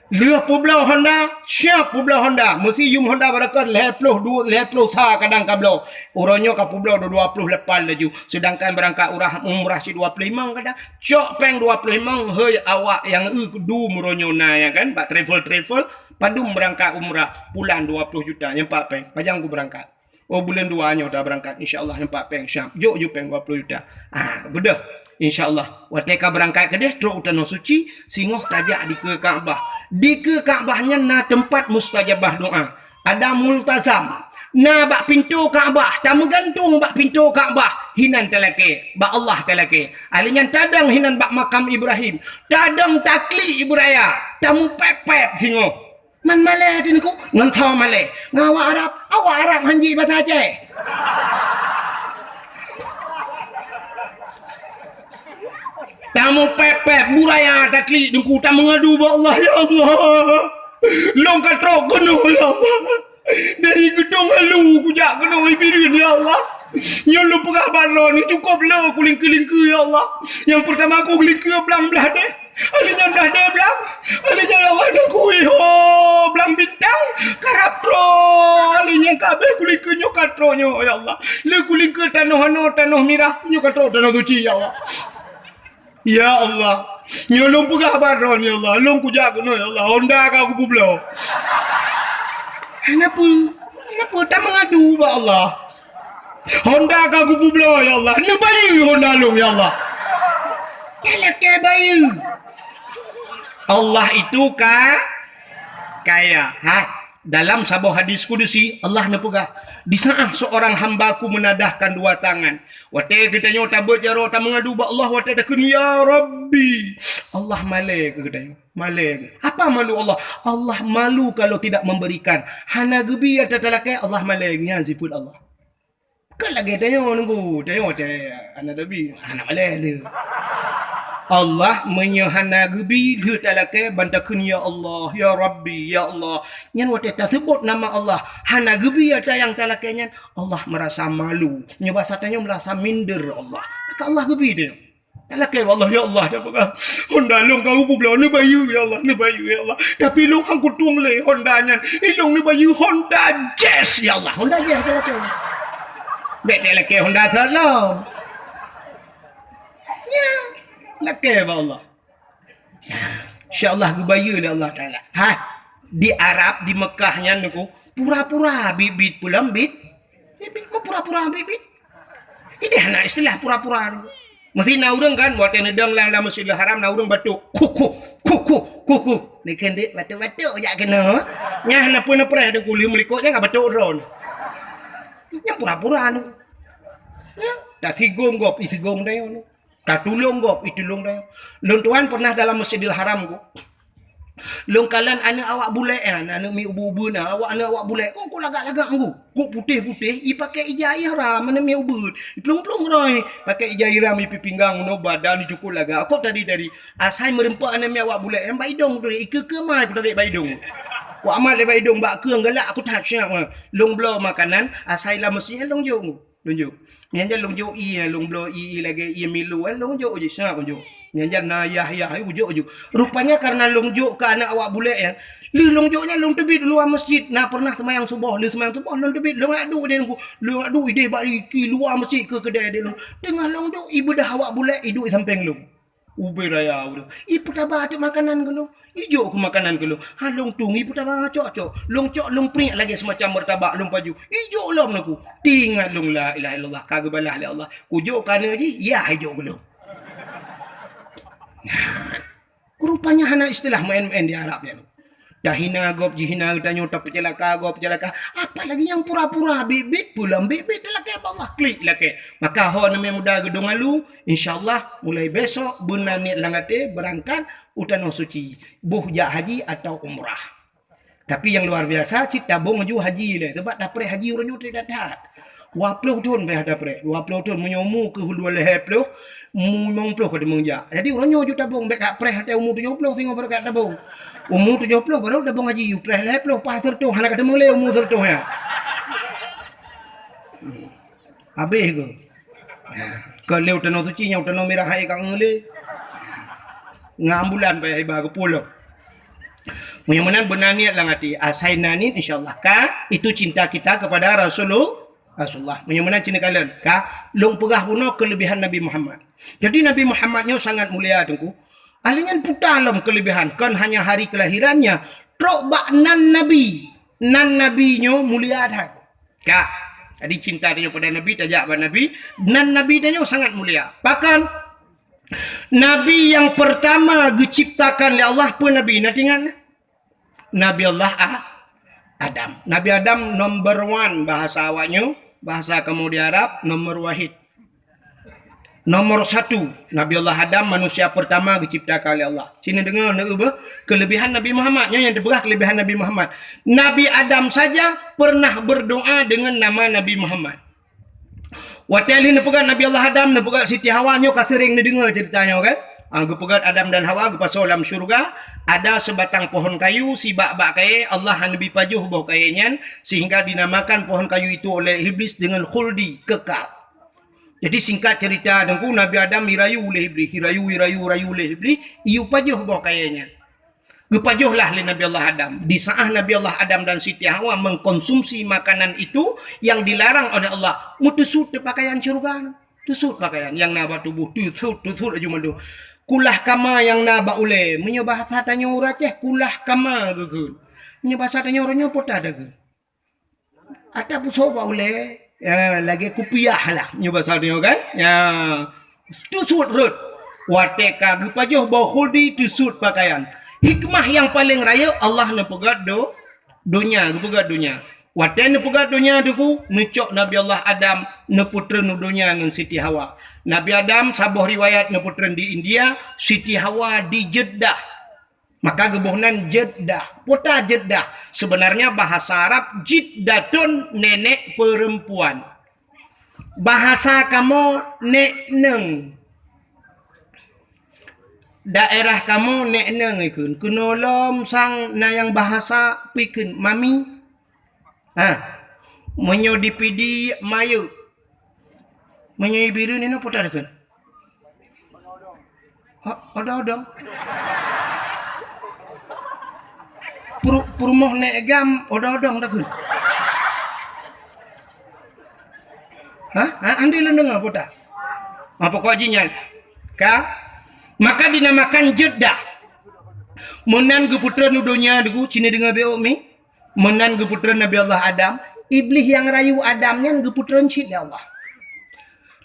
Lheueh peubloe Honda, siap peubloe Honda. Meusi yum Honda barokon lhée ploh dua, lhée ploh sa kadang ka bloe. Uroe nyoe ka peubloe dua, dua ploh lapan laju. Seudangkan beurangkat urah umrah cit dua ploh limong kadang. Cok péng dua ploh limong, hei awak nyang eu dum uroe nyoe na, ya kan, bak travel-travel, padum beurangkat umrah, pulang dua ploh juta, nyan pat péng. Pajan ku beurangkat? Oh, buleuen dua nyoe dah beurangkat, insya Allah nyan pat péng, siap. Jok ju péng dua ploh juta. Ah, beudôh. Insya Allah. Watée ka beurangkat keudeh, trok u Tanoh Suci, singoh tajak dikeue Ka'bah. Dikeue Ka'bah nyan na teumpat mustajabah doa. Ada multazam. Na bak pintoe Ka'bah, tameugantung bak pintoe Ka'bah, hinan talakée, bak Allah talakée. Ali nyan tadong hinan bak makam Ibrahim, tadong taklik ibu raya, tamupép-pép singoh. Man malée Teungku, ngon soe malée? Ngon awak Arab, awak Arab han jeuet basa Aceh. Tamupép-pép, bu raya taklik Teungku, tameungadu bak Allah, "Ya Allah, lôn ka trok keunoe, ya Allah. Dari geudong Alu kujak keunoe i Bireuen, ya Allah. Nyoe lôn peugah bak droeneuh, cukôp le kulingkeue-lingkeue, ya Allah. Nyang peurtama kulingkeue blang blah deh. Ali nyan blah deh blang. Ali nyan, ya Allah, Teungku, iho, blang bintang, karab trok. Ali nyan ka abéh kulingkeue nyoe ka trok nyoe, ya Allah. Le kulingkeue tanoh anoe, tanoh mirah, nyoe ka trok Tanoh Suci, ya Allah." Ya Allah, nyoe lôn peugah bak droeneuh, ya Allah, lôn kujak keunoe, ya Allah, Honda ka kupeubloe. Hana peue, hana peue, tameungadu bak Allah. Honda ka kupeubloe, ya Allah, neubayeue Honda lôn, ya Allah. Talakée bayeue. Allah itu ka-, kaya. Ha? Dalam saboh hadis kudusi, Allah neupeugah, "Di saat seorang hamba-Ku menadahkan dua tangan, watée geutanyoe tabeuet jaroe tameungadu bak Allah, watée takheun, 'Ya Rabbi,' Allah malée keu geutanyoe. Malée. Apa malu Allah? Allah malu kalau tidak memberikan. Hana geubi ata talakée, Allah malée. Nyan sifeuet Allah." Kon lagée tanyoe Teungku, tanyoe watée hana tabi, hana malée lé. Allah meunyoe hana geubi lheueh talakée ban takheun, "Ya Allah, ya Rabbi, ya Allah." Nyan watée taseubot nama Allah, hana geubi ata nyang talakée nyan, Allah meurasa malu. Nyoe basa tanyoe meurasa minder Allah. Ka Allah geubi tanyoe. Talakée bak Allah, "Ya Allah, tapeugah, Honda lôn ka kupeubloe, neubayeue, ya Allah, neubayeue, ya Allah. Tapi lôn han kutueng lé Honda nyan. Ilôn neubayeue Honda Jazz, ya Allah. Honda Jazz, talakée." Bék talakée Honda salon. Ya, lakée bak Allah. Ya, insya Allah geubayeue lé Allah Taala. Ha, di Arab, di Mekah nyan Teungku, pura-pura bit-bit pulang bit. Bit-bit, meupura-pura bit-bit. Ideh hana istilah pura-pura ni. Meusti na ureuëng kan, watée neudong lam, lam Masjidil Haram, na ureuëng batuk. Kuku, kuku, kuku. Ni keuneuk batuk-batuk jak keunoe. Nyan hana pun neupreh Teungku, lheueh meulikot nyan ka batuk droe. Nyan pura-pura ni. Ya, tak sigom gob, isigom dayah ni. Tatulông gob, itulông dayah. Lôn tuan pernah dalam Masjidil Haram ku. Lôn kalon aneuk awak bulek nyan, aneuk miet ubeut-ubeut na, awak aneuk awak bulek, kok, kok lagak-lagak ngu. Kok putéh-putéh, ipakè ija ihram, aneuk miet ubeut. Iplueng-plueng roi, pakè ija ihram, ipi pinggang, unoe badan, icukut lagak. Kok tadi-tadi, asai meureumpok aneuk miet awak bulek, nyang bak idong tadi, ikeue-keue mai kutarék bak idong. Wak mat lé bak idong, bak keueng galak, aku that siap. Lôn bloe makanan, asai lam masjid, lôn jok ngu. Lôn jok. Nyan jan lôn jok ié, lôn bloe ié, ié lagèe ié Milo, eh, lôn jok jih, siap lôn jok. Nyan jan na yah-yah, eh, kujok ju. Rupanya karena lôn jok keu aneuk awak bulek nyan, lheueh lôn jok nyan lôn teubiet luwa masjid. Na pernah seumayang suboh, lheueh seumayang suboh lôn teubiet, lôn jak duek deh lôn, lôn jak duek ideh bak iki luwa masjid keu keudè deh lôn. Teungoh lôn duek, ibeudoh awak bulek iduek sampéng lôn. Ubé raya uroe. Ipeutaba teuk makanan keu lôn. Ijok keu makanan keu lôn. Ha lôn tueng ipeutaba cok-cok. Lôn cok lôn priek lagèe seumacam meurtabak lôn pajoh. Ijok lom lôn ku. Teuingat lôn la ilaha illallah ka geubalah lé Allah. Kujok keu aneuk jih, yah ijok keu lôn. Nah. Rupanya hana istilah maén-maén di Arab nyan. Tahina gob jihina geutanyoe, tapeucalaka gob peucalaka. Apalagi nyang pura-pura, biet-biet pulang, biet-biet talakée bak Allah, klik lakée. Maka ho aneuk muda geudong alu, insya Allah mulai besok beuna niet lam até beurangkat u Tanoh Suci, boh jak haji atau umrah. Tapi nyang luar biasa, cit tabong laju haji lé, sabab tapreh haji uroe nyoe that-that. Dua ploh thon payah tapreh, dua ploh thon, meunyoe umu keuh dua lhée ploh, umu limong ploh ka teumeung jak. Jadi uroe nyoe ju tabong, bék ka preh watée umu tujoh ploh singoh baru ka tabong. Umu tujoh ploh baru tabong haji, preh lhée ploh, paih sireutôh, hana ka teumeung lé umu sireutôh nyan. Habéh keuh. Kon lé u Tanoh Suci, nyang u Tanoh Mirah hai ka ngeulé. Ngon ambulan payah iba geupulok. Meunyoe meunan beuna niet lam até, asai na niet, insya Allah ka, itu cinta kita kepada Rasulul-, Rasulullah. Meunyoe meunan cit neukalon, ka, lôn peugah bunoe keulebihan Nabi Muhammad. Jadi Nabi Muhammad nyoe sangat mulia, Teungku. Ahli nyan puta lom keulebihan, kon hanya hari kelahirannya, trok bak nan Nabi. Nan Nabi nyoe mulia that. Ka. Jadi cinta tanyoe pada Nabi, tajak bak Nabi, nan Nabi tanyoe sangat mulia. Bahkan Nabi nyang pertama geuciptakan lé Allah peue Nabi? Na teuingat? Nabi Allah A-, Adam. Nabi Adam number one bahasa awak nyoe, bahasa kamoe di Arab, nomor wahid. Nomor satu, Nabi Allah Adam manusia pertama geuciptakan lé Allah. Sini deungoe, neueu beuh, keulebihan Nabi Muhammad. Nyoe nyang teupeugah keulebihan Nabi Muhammad. Nabi Adam saja pernah berdoa dengan nama Nabi Muhammad. Watée lheueh neupeugét Nabi Allah Adam, neupeugét Siti Hawa, nyoe ka seuréng neudeungoe ceurita nyoe kan? Ah, geupeugét Adam dan Hawa geupasoe lam syeuruga, ada sebatang pohon kayu, sibak bak kayée, Allah hana neubi pajoh boh kayée nyan, sehingga dinamakan pohon kayu itu oleh Iblis dengan khuldi, kekal. Jadi singkat ceurita Teungku, Nabi Adam jirayu lé Iblis, jirayu, jirayu, jirayu lé Iblis, jiyue pajoh boh kayée nyan. Geupajoh lah lé Nabi Allah Adam. Di saat Nabi Allah Adam dan Siti Hawa mengkonsumsi makanan itu yang dilarang oleh Allah, meuteusut teuh pakaian syeuruga nyan. Teusut pakaian nyang na bak tuboh, teusut, teusut laju mandum. Kulah kama nyang na bak ulée, meunyoe bahasa tanyoe ureuëng Aceh, kulah kama geukheun. Meunyoe bahasa tanyoe uroe nyoe peue ta geukheun. Ata pusoe bak ulée, ya, lagée kupiah lah, nyoe basa nyoe kan? Ya, teusut rhot. Watée ka geupajoh boh khuldi, teusut pakaian. Hikmah nyang paleng rayeuk Allah neupeugét do-, donya, geupeugét donya. Watée neupeugét donya Teungku, neucok Nabi Allah Adam neupeutreun u donya ngon Siti Hawa. Nabi Adam saboh riwayat neupeutreun di India, Siti Hawa di Jeddah. Maka geuboh nan Jeddah. Peue ta Jeddah? Sebenarnya bahasa Arab jiddatun, nenek perempuan. Bahasa kamoe nek neng. Daerah kamoe nek neng ikheun. Keunoe lom sang na nyang bahasa pikheun mami. Ha. Meunyoe di Pidie, mayeuek. Meunyoe i Bireuen inoe peue ta geukheun? Ho-, odong-odong. Pru-, peurumoh nek gam odong-odong ta geukheun. Ha? Ha, andi lôn deungoe peue ta? Ha, pokok jih nyan. Ka? Maka dinamakan Jeddah. Meunan geupeutreun u donya Teungku, cit neudeungoe beuh mi. Meunan geupeutreun Nabi Allah Adam, Iblih nyang rayu Adam nyan geupeutreun cit lé Allah.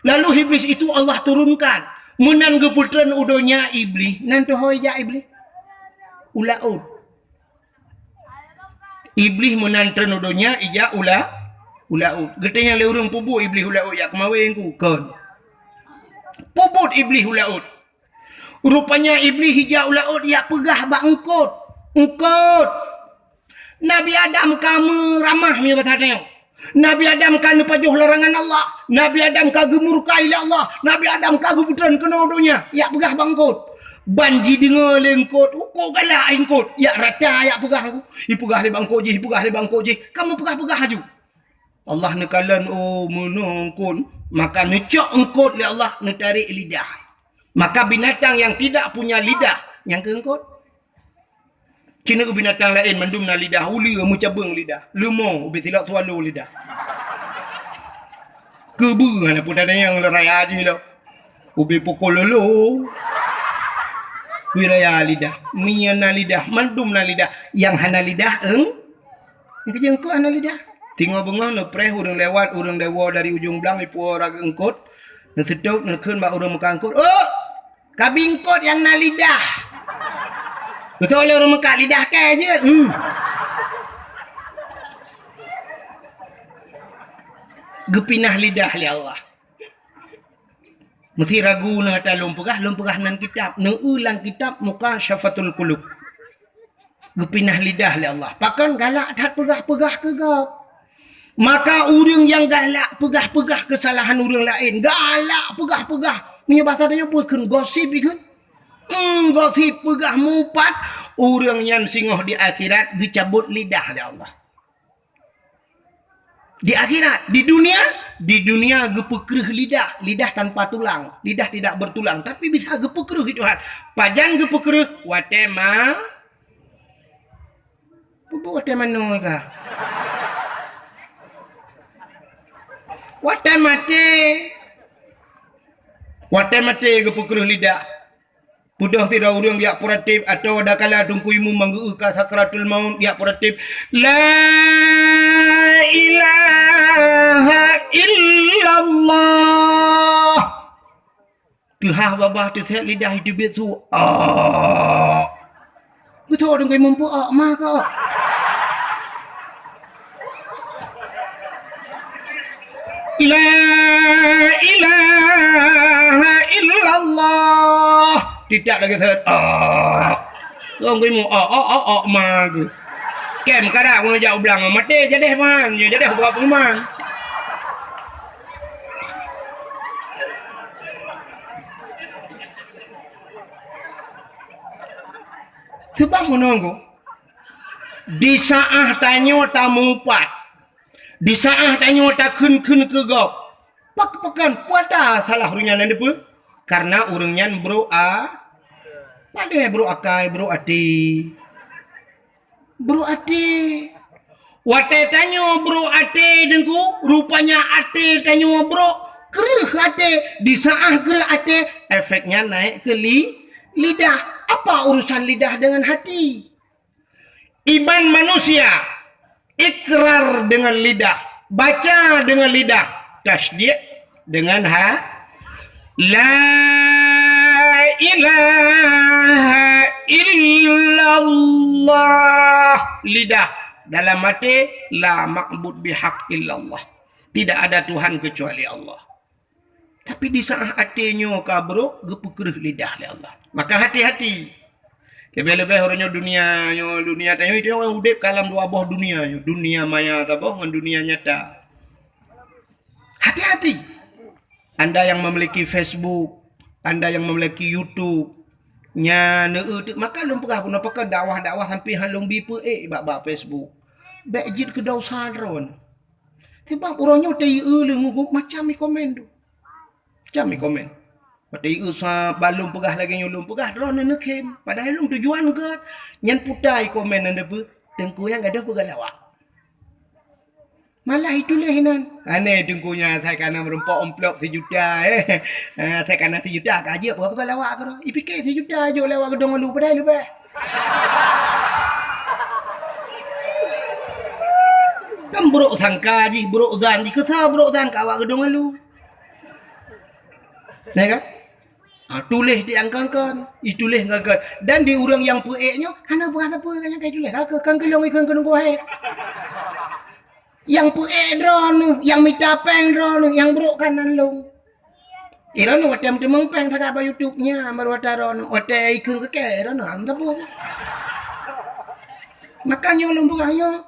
Lalu Iblih itu Allah turunkan. Meunan geupeutreun u donya Iblih, nan teuhôi jak Iblih? U laôt. Iblih meunan treun u donya ijak u la-, u laôt. Geutanyong lé ureuëng, peue buet Iblih u laôt, jak keumawen ku? Kon. Peue buet Iblih u laôt? Rupanya Iblih ijak u laôt jak peugah bak eungkôt, "Eungkôt, Nabi Adam ka meuramah meunyoe basa tanyoe. Nabi Adam ka neupajoh larangan Allah. Nabi Adam ka geumurkai lé Allah. Nabi Adam ka geupeutreun keunoe u donya." Jak peugah bak eungkôt. Ban jideungoe lé eungkôt, "Ukoe galak eungkôt." Jak rata jak peugah, ipeugah lé bak eungkôt jih, ipeugah lé bak eungkôt jih. Ka meupeugah-peugah laju. Allah neukalon, oh, meunoe eungkôt, maka neucok eungkôt lé Allah, neutarek lidah. Maka binatang yang tidak punya lidah, nyang keu eungkôt. Ci na binatang laén mandum na lidah, uleue meucabeueng lidah, leumo ubé silok swallow lidah. Keubeue hana peue tanyong lé raya jih lom. Ubé pukul lolo. Wiraya lidah. Mie na lidah. Mandum na lidah. Nyang hana lidah, eung-, nyang keu eungkôt hana lidah. Singoh beungoh neupreh ureuëng lewat, ureuëng deungoe dari ujong blang, ipuwoe raga eungkôt. Neuseutôt, neukheun bak ureuëng meukat eungkôt, "Oh! Kabi eungkôt nyang na lidah!" Beutôi lé ureuëng meukat lidah kèe jeuet. Hmm. Geupinah lidah lé Allah. Meusti ragu na ata lôn peugah, lôn peugah nan kitab. Neu-eu lam kitab Mukasyafatul Qulub. Geupinah lidah lé Allah. Pakon galak that peugah-peugah keu gob. Maka ureuëng nyang galak peugah-peugah keusalahan ureuëng laén, galak peugah-peugah, meunyoe basa tanyoe peue kheun, gosip ikheun. Hmm, gosip peugah mupat, ureuëng nyan singoh di akhirat geucabot lidah lé Allah. Di akhirat, di dunia, di dunia geupeukreuh lidah, lidah tanpa tulang, lidah tidak bertulang, tapi bisa geupeukreuh Tuhan. Pajan geupeukreuh? Watèe ma-, Peue watèe manoe ka? Watèe maté. Watèe maté geupeukreuh lidah. Peudeuh sidroe ureuëng jak puratif atau dakala Teungku Imum manggeu ka sakratul maut jak puratif. La ilaha illallah. Teuhah babah teusét lidah iteubiet su. Ah. Beutôi dong kai mumpuk ah, ma ka. La ilaha illallah. Titak lagi sét. Ah. Kong kai mu ah, ah, ah, ah, ma ke. Kem kada guna jak ublang maté jadeh man, jadeh buat pengumuman. Sebab meunoe, di saat tanyoe tamupat, di saat tanyoe takheun-kheun keu gob, pakon puata salah ureuëng nyan, na peue? Karena ureuëng nyan brok a-, padahai brok akai, brok até. Brok até. Watèe tanyoe brok até, Teungku, rupanya até tanyoe brok, kreuh até. Di saat kreuh até, efeknya naik ke li-, lidah. Apa urusan lidah dengan hati? Iman manusia, ikrar dengan lidah, baca dengan lidah, tasdiq dengan ha-, la ilaha illallah. Lidah, dalam hati, la ma'bud bihaq illallah. Tidak ada Tuhan kecuali Allah. Tapi di saat até nyoe ka brok, geupeukreuh lidah lé Allah. Maka hati-hati. Leubeh-leubeh uroe nyoe dunia nyoe, dunia tanyoe, itu orang udép ka lam dua boh dunia nyoe. Dunia maya saboh ngon dunia nyata. Hati-hati. Anda yang memiliki Facebook, anda yang memiliki YouTube, nyan, eh, eh, maka lôn peugah bunoe pakon dakwah-dakwah sampai han lôn bi peuék bak, bak Facebook. Bék jeuet keu dosa droen. Sebab uroe nyoe teu-eu lé ngon macam i komen tu. Macam i komen. Watèe i-, sa balum peugah lagèe nyoe lôn peugah, droeneuh neukhém. Padahai lôn tujuan gèt. Nyan puta i komen nyan deuh peue, Teungku nyang gadôh peugah lawak. Malah ituléh inan. Aneh Teungku nyan asai kana meurumpok amplop sijuta, eh. Ah, asai kana sijuta ka jeuet peugah lawak keudroe. Ipike sijuta jok lewat geudong ulu padahai leubeh. Kan brok sangka jih, brok zan jih. Keu sa brok zan ka awak geudong ulu. Ya kan? Ha, tuléh di angkangkan, ituléh angkangkan. Dan di ureueng nyang peuék nyoe, hana peugah sapeue nyang ka ituléh. Ka keu, kan keu lôn ikheun keu nunggu hai. Nyang peuék droeneuh, nyang mita péng droeneuh, nyang brok kan nan lôn. Droeneuh watèe meuteumèe péng sagai bak YouTube nyan, baru watèe droeneuh, watèe ikheun keu kèe, droeneuh han sapeue. Maka nyoe lôn peugah nyoe,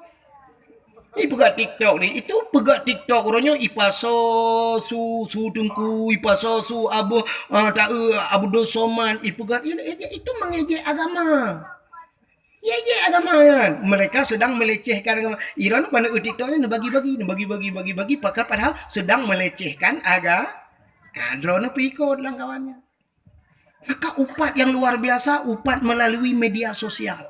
Ipeugah TikTok ni, itu peugah TikTok uroe nyoe ipasoe su, su Teungku, ipasoe su Abu, ah, ta-, eh, Abdul Somad, ipeugah, itu, itu mengejek agama. Ngejek agama kan. Mereka sedang melecehkan agama. Iron pada TikTok ni bagi-bagi, bagi-bagi, bagi-bagi, pakar padahal sedang melecehkan aga-, ah, droeneuh peuikot lam kawan nyan. Maka upat yang luar biasa, upat melalui media sosial.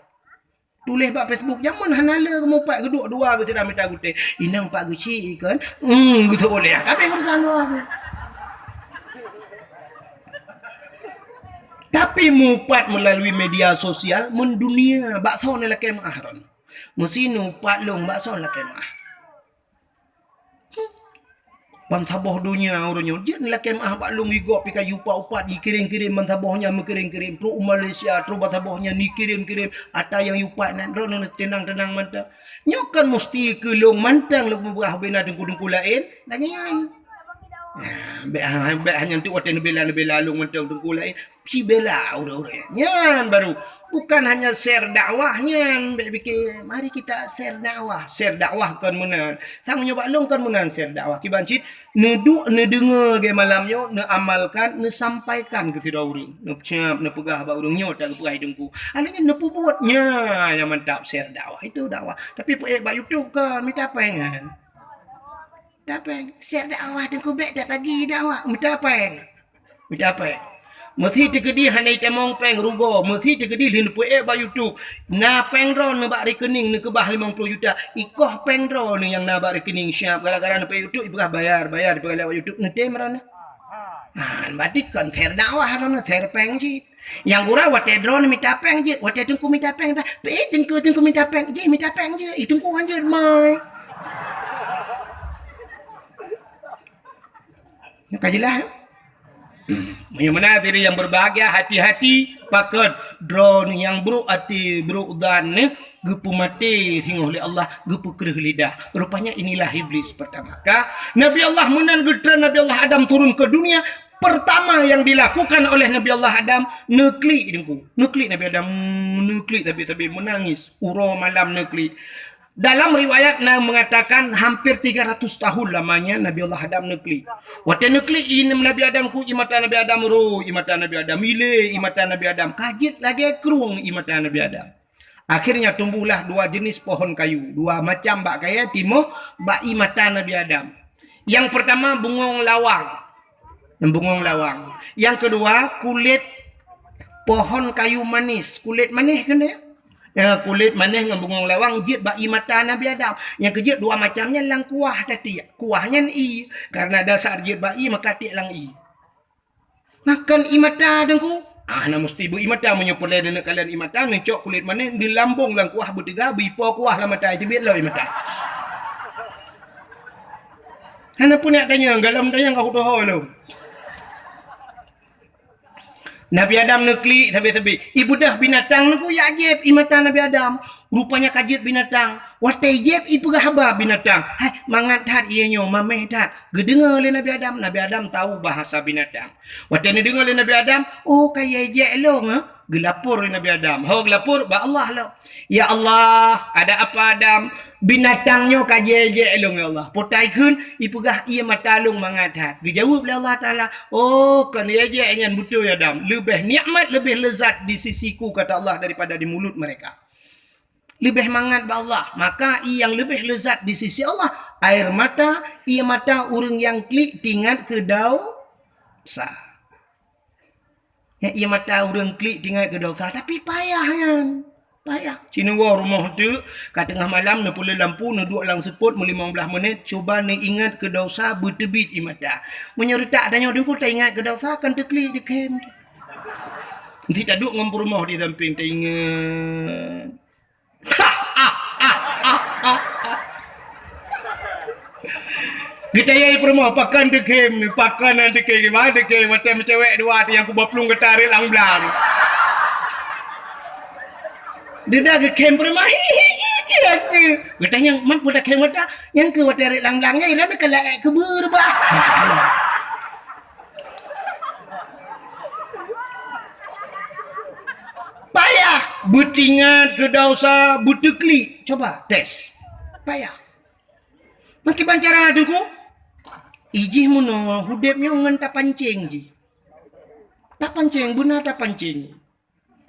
Tuléh bak Facebook, jameun hana le mupat geuduek dua geuh sidang mita gutèe. Inong pat geuchik kan? Hmm, geutuléh. Tapi urusan dua geuh. Tapi mupat melalui media sosial, mendunia, bak soe neulakèe meu'ah ron. Meusi nupat lôn bak soe neulakèe meu'ah. Bansaboh donya uroe nyoe jeuet lakée meu'ah bak lôn, igop pih ka yupat-upat, jikirém-kirém bansaboh nyan, meukirém-kirém trok u Malaysia, trok bansaboh nyan jikirém-kirém. Ata nyang yupat nyan droeneuh teunang-teunang mantong. Nyoe kan musti keu lôn mantong lôn peugah bina teungku-teungku laén lagée nyan. Nah, bék ha-, bék hana tu watée neubela-neubela lôn mantong teungku laén. Sibela ureuëng-ureuëng nyan baru. Bukan hanya share dakwah nyan, bék pike, mari kita share dakwah. Share dakwah kon meunan. Sang nyoe bak lôn kon meunan share dakwah. Kiban cit, neuduek, neudeungoe lagée malam nyoe, neuamalkan, neusampaikan keu sidroe ureuëng. Neucap, neupeugah bak ureuëng nyoe, tak geupeugah teungku. Akhirnya neupeubuet nya yang mantap share dakwah. Itu dakwah. Tapi peuék bak YouTube kon, mita péng kan. Mita péng. Share dakwah teungku bék tak lagi dakwah. Mita péng. Mita péng. Meusi teukeudi hana itamong péng rugoe, meusi teukeudi lheueh neupeuék bak YouTube. Na péng droeneuh bak rekening neukeubah limong ploh juta. Ikoh péng droeneuh nyang na bak rekening siap gara-gara neupeuék YouTube ipeugah bayar, bayar ipeugah lewat YouTube neutem droeneuh. Ha, berarti kon share dakwah droeneuh, share péng cit. Nyang gura watée droeneuh mita péng jeuet, watée teungku mita péng dah. Peuék teungku, teungku mita péng, jih mita péng jeuet. Ih, teungku hanjeuet mai. Nyoe ka jeulaih, eh? Meunyoe meunan hadirin yang berbahagia, hati-hati pakon droeneuh nyang brok até, brok zan, eh, geupeumaté singoh lé Allah, geupeukreueh lidah. Rupanya inilah iblis pertama. Ka Nabi Allah meunan geutreun Nabi Allah Adam turun ke dunia, pertama yang dilakukan oleh Nabi Allah Adam, neuklik teungku. Neuklik Nabi Adam, neuklik sabe-sabe meunangis. Uroe malam neuklik. Dalam riwayat na mengatakan hampir tiga ratus tahun lamanya Nabi Allah Adam neuklik. Watée neuklik i Nabi Adam ku, i mata Nabi Adam ro, i mata Nabi Adam ilé, i mata Nabi Adam ka jeuet lagée krueng i mata Nabi Adam. Akhirnya tumbuhlah dua jenis pohon kayu, dua macam bak kayée timoh bak i mata Nabi Adam. Yang pertama bungong lawang. Nyang bungong lawang. Yang kedua, kulit pohon kayu manis. Kulit manis kan ya? Ya, kulit manis ngon bungong lawang jeuet bak i mata Nabi Adam. Nyang keujeuet dua macam nyan lam kuah tatiek. Kuah nyan ie. Karena dasar jeuet bak ie, maka tiek lam ie. Makan i mata teungku. Ah, na musti beu i mata meunyoe peureulée neuneuk kalon i mata, neucok kulit manis, neulambong lam kuah beuteuga, beuipo kuah lam mata, teubiet lom i mata. Hana peureunah tanyong, galom tanyong ka kutoho lom. Nabi Adam neuklik sabe-sabe. Ibeudôh binatang neukuyat jieb i mata Nabi Adam. Rupanya ka jeuet binatang. Watée jieb ipeugah haba binatang. Hai, mangat that ié nyoe, mameh that. Geudeungoe lé Nabi Adam. Nabi Adam tahu bahasa binatang. Watée neudeungoe lé Nabi Adam, "Oh, ka yée jieb lôn, eh?" Geulapor lé Nabi Adam. Ho geulapor bak Allah lom. "Ya Allah, ada apa Adam? Binatang nyoe ka jijak lôn, ya Allah. Peue teuma kheun ipeugah ié mata lôn mangat that." Geujaweueb lé Allah Taala, "Oh, kon yée jijak nyan beutôi Adam. Leubeh nikmat, leubeh lezat di sisiku," kata Allah, "daripada di mulut mereka." Leubeh mangat bak Allah. Maka ié nyang leubeh lezat di sisi Allah, air mata, ié mata ureuëng nyang klik teuingat keu dosa. Nyang ié mata ureuëng klik teuingat keu dosa, tapi payah nyan. Payah. Sineuk woe rumoh teuk, ka teungoh malam neupeuleueh lampu, neuduek lam seupôt meulimong blaih menit, cuba neuingat keu dosa beuteubiet ié mata. Meunyoe reutak tanyoe deungku taingat keu dosa, kan teuklik dikhem. Meusti taduek ngon peurumoh di sampéng taingat. Geutanyong peurumoh, "Pakon teukhem ni? Pakon han teukhem? Kiban teukhem? Watée meucewek dua tu nyang kuba plueng gata rot lam blang." Duda geukhem peurumoh, "Hi, hi, hi, hi, aku." Geutanyong, "Man peue takhem gata?" "Nyang keu watée rot lam blang nyan, iran ka laék keubeureubah." Payah beuteuingat keu dosa, beuteuklek. Coba tes. Payah. Meukiban cara teungku? Ijih meunoe udeb nyoe ngon tapancéng jih. Tapancéng, beuna tapancéng.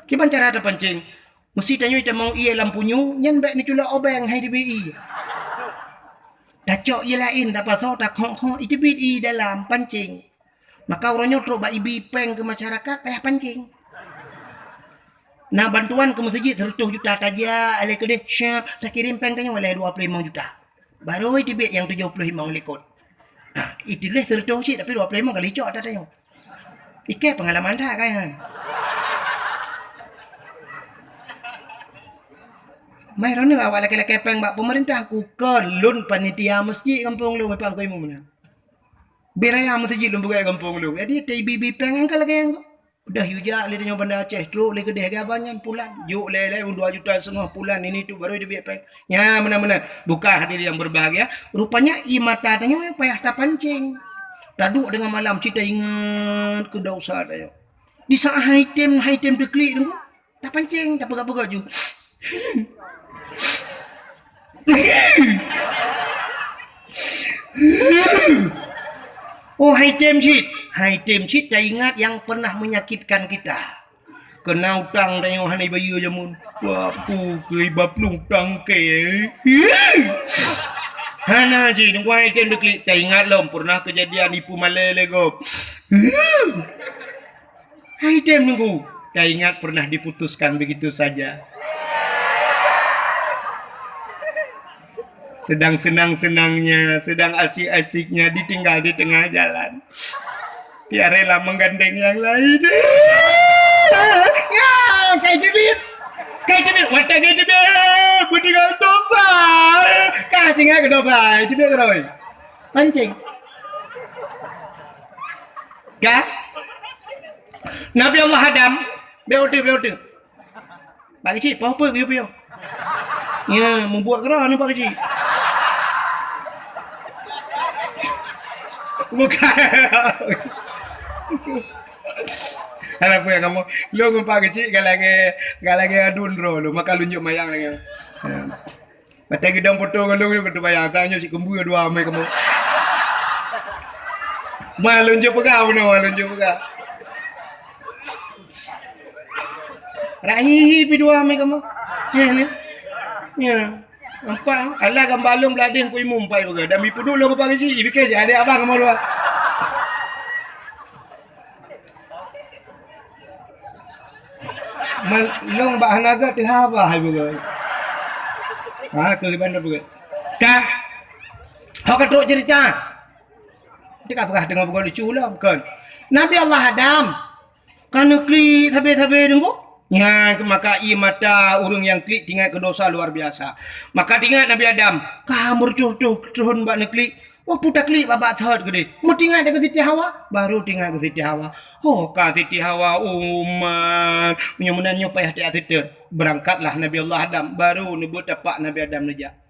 Kiban cara tapancéng? Meusti tanyoe tamong ié lam punyueng, nyan bék neuculok obeng hai teubiet ié. Tacok ié laén, tapasoe, takhok-khok, iteubiet ié dalam pancéng. Maka uroe nyoe trok bak ibi péng keu masyarakat payah pancéng. Na bantuan keu meuseujid seureutôh juta tajak, alai keudeh syab takirém péng tanyoe alai dua ploh limong juta. Barô iteubiet nyang tujoh ploh limong likot. Ha, ituléh seureutôh cit tapi dua ploh limong ka licok ata tanyoe. Ikei peungalaman that kan. Mai droeneuh awak lakée-lakée péng bak peumeurintah, kukon lôn panitia meuseujid gampông lôn, Bapak Guru Imum na. Bit raya meuseujid lôn peugah gampông lôn. Jadi, teuibi-bi péng nyang ka lagèe nyan. Udah yue jak lé tanyoe Banda Aceh, trok lé keudeh geuh abang nyan pulan. Jok lé-lé dua juta setengah pulan, ini tu baru teubiet péng. Nya, meunan-meunan. Buka hadirin yang berbahagia. Rupanya, ié mata tanyoe payah tapancéng. Taduek deungon malam, cit taingat keu dosa tanyoe. Di saat hai tem, hai tem teuklik tu, tapancéng, tapeugah-peugah ju. Oh, hai tem cit. Hai tem cit taingat yang pernah menyakitkan kita. Kena utang tanyoe hana ibayeue jameun. Wah, pu keu iba plueng tangke. Hana cit, nunggu hai tem teuklik. Taingat lom pernah kejadian ipu malèe lé gob. Hai tem nunggu, taingat pernah diputuskan begitu saja. Sedang senang-senangnya, sedang asik-asiknya, ditinggal di tengah jalan. Tiada rela menggandeng yang lain. Ya, kai teubiet. Kai teubiet, watèe kai teubiet, beutinggal dosa. Ka tinggal keu dosa, teubiet keudroe. Pancéng. Ka? Nabi Allah Adam, bèk ote, bèk ote. Pak Keuchik, poh peue piôh-piôh? Nya, mubuet keudroe ni Pak Keuchik. Bukan. Alah, peue kamoe? Lôn ngon Pak Keuchik ka lagèe, ka lagèe aduen droe lôn, maka lôn jok mayang lagèe. Ya. Watèe geudong poto ngon lôn, lôn teubayang, tanyoe cit keumbui dua amai kamoe. Ma lôn jok peugah bunoe, ma lôn jok peugah. Rak hihi pi dua amai kamoe. Nyan, nyan. Nyan. Nampak? Alah gamba lôn beuladeh ku imum pai peugah. Dan mipeuduek lôn Pak Keuchik, ipike cit adék abang kamoe dua. Man, lôn bak hana gèt teuhaba hai beugèt. Ha, keu iban dah beugèt. Ka. Ho ka trok cerita. Teuka peugah teungoh beugèt lucu lom, kon. Nabi Allah Adam ka neuklik sabe-sabe deungoe. Nyan maka ié mata ureueng nyang klik teuingat keu dosa luar biasa. Maka teuingat Nabi Adam, ka meureutoh-reutoh thon bak neuklik. Wah, peue taklik babah thot keudeh. Meuteuingat keu Siti Hawa, baru teuingat keu Siti Hawa. Oh, ka Siti Hawa, umat. Meunyoe meunan nyoe payah tiat seutôt. Beurangkatlah Nabi Allah Adam, baru neubeuet tapak Nabi Adam neujak.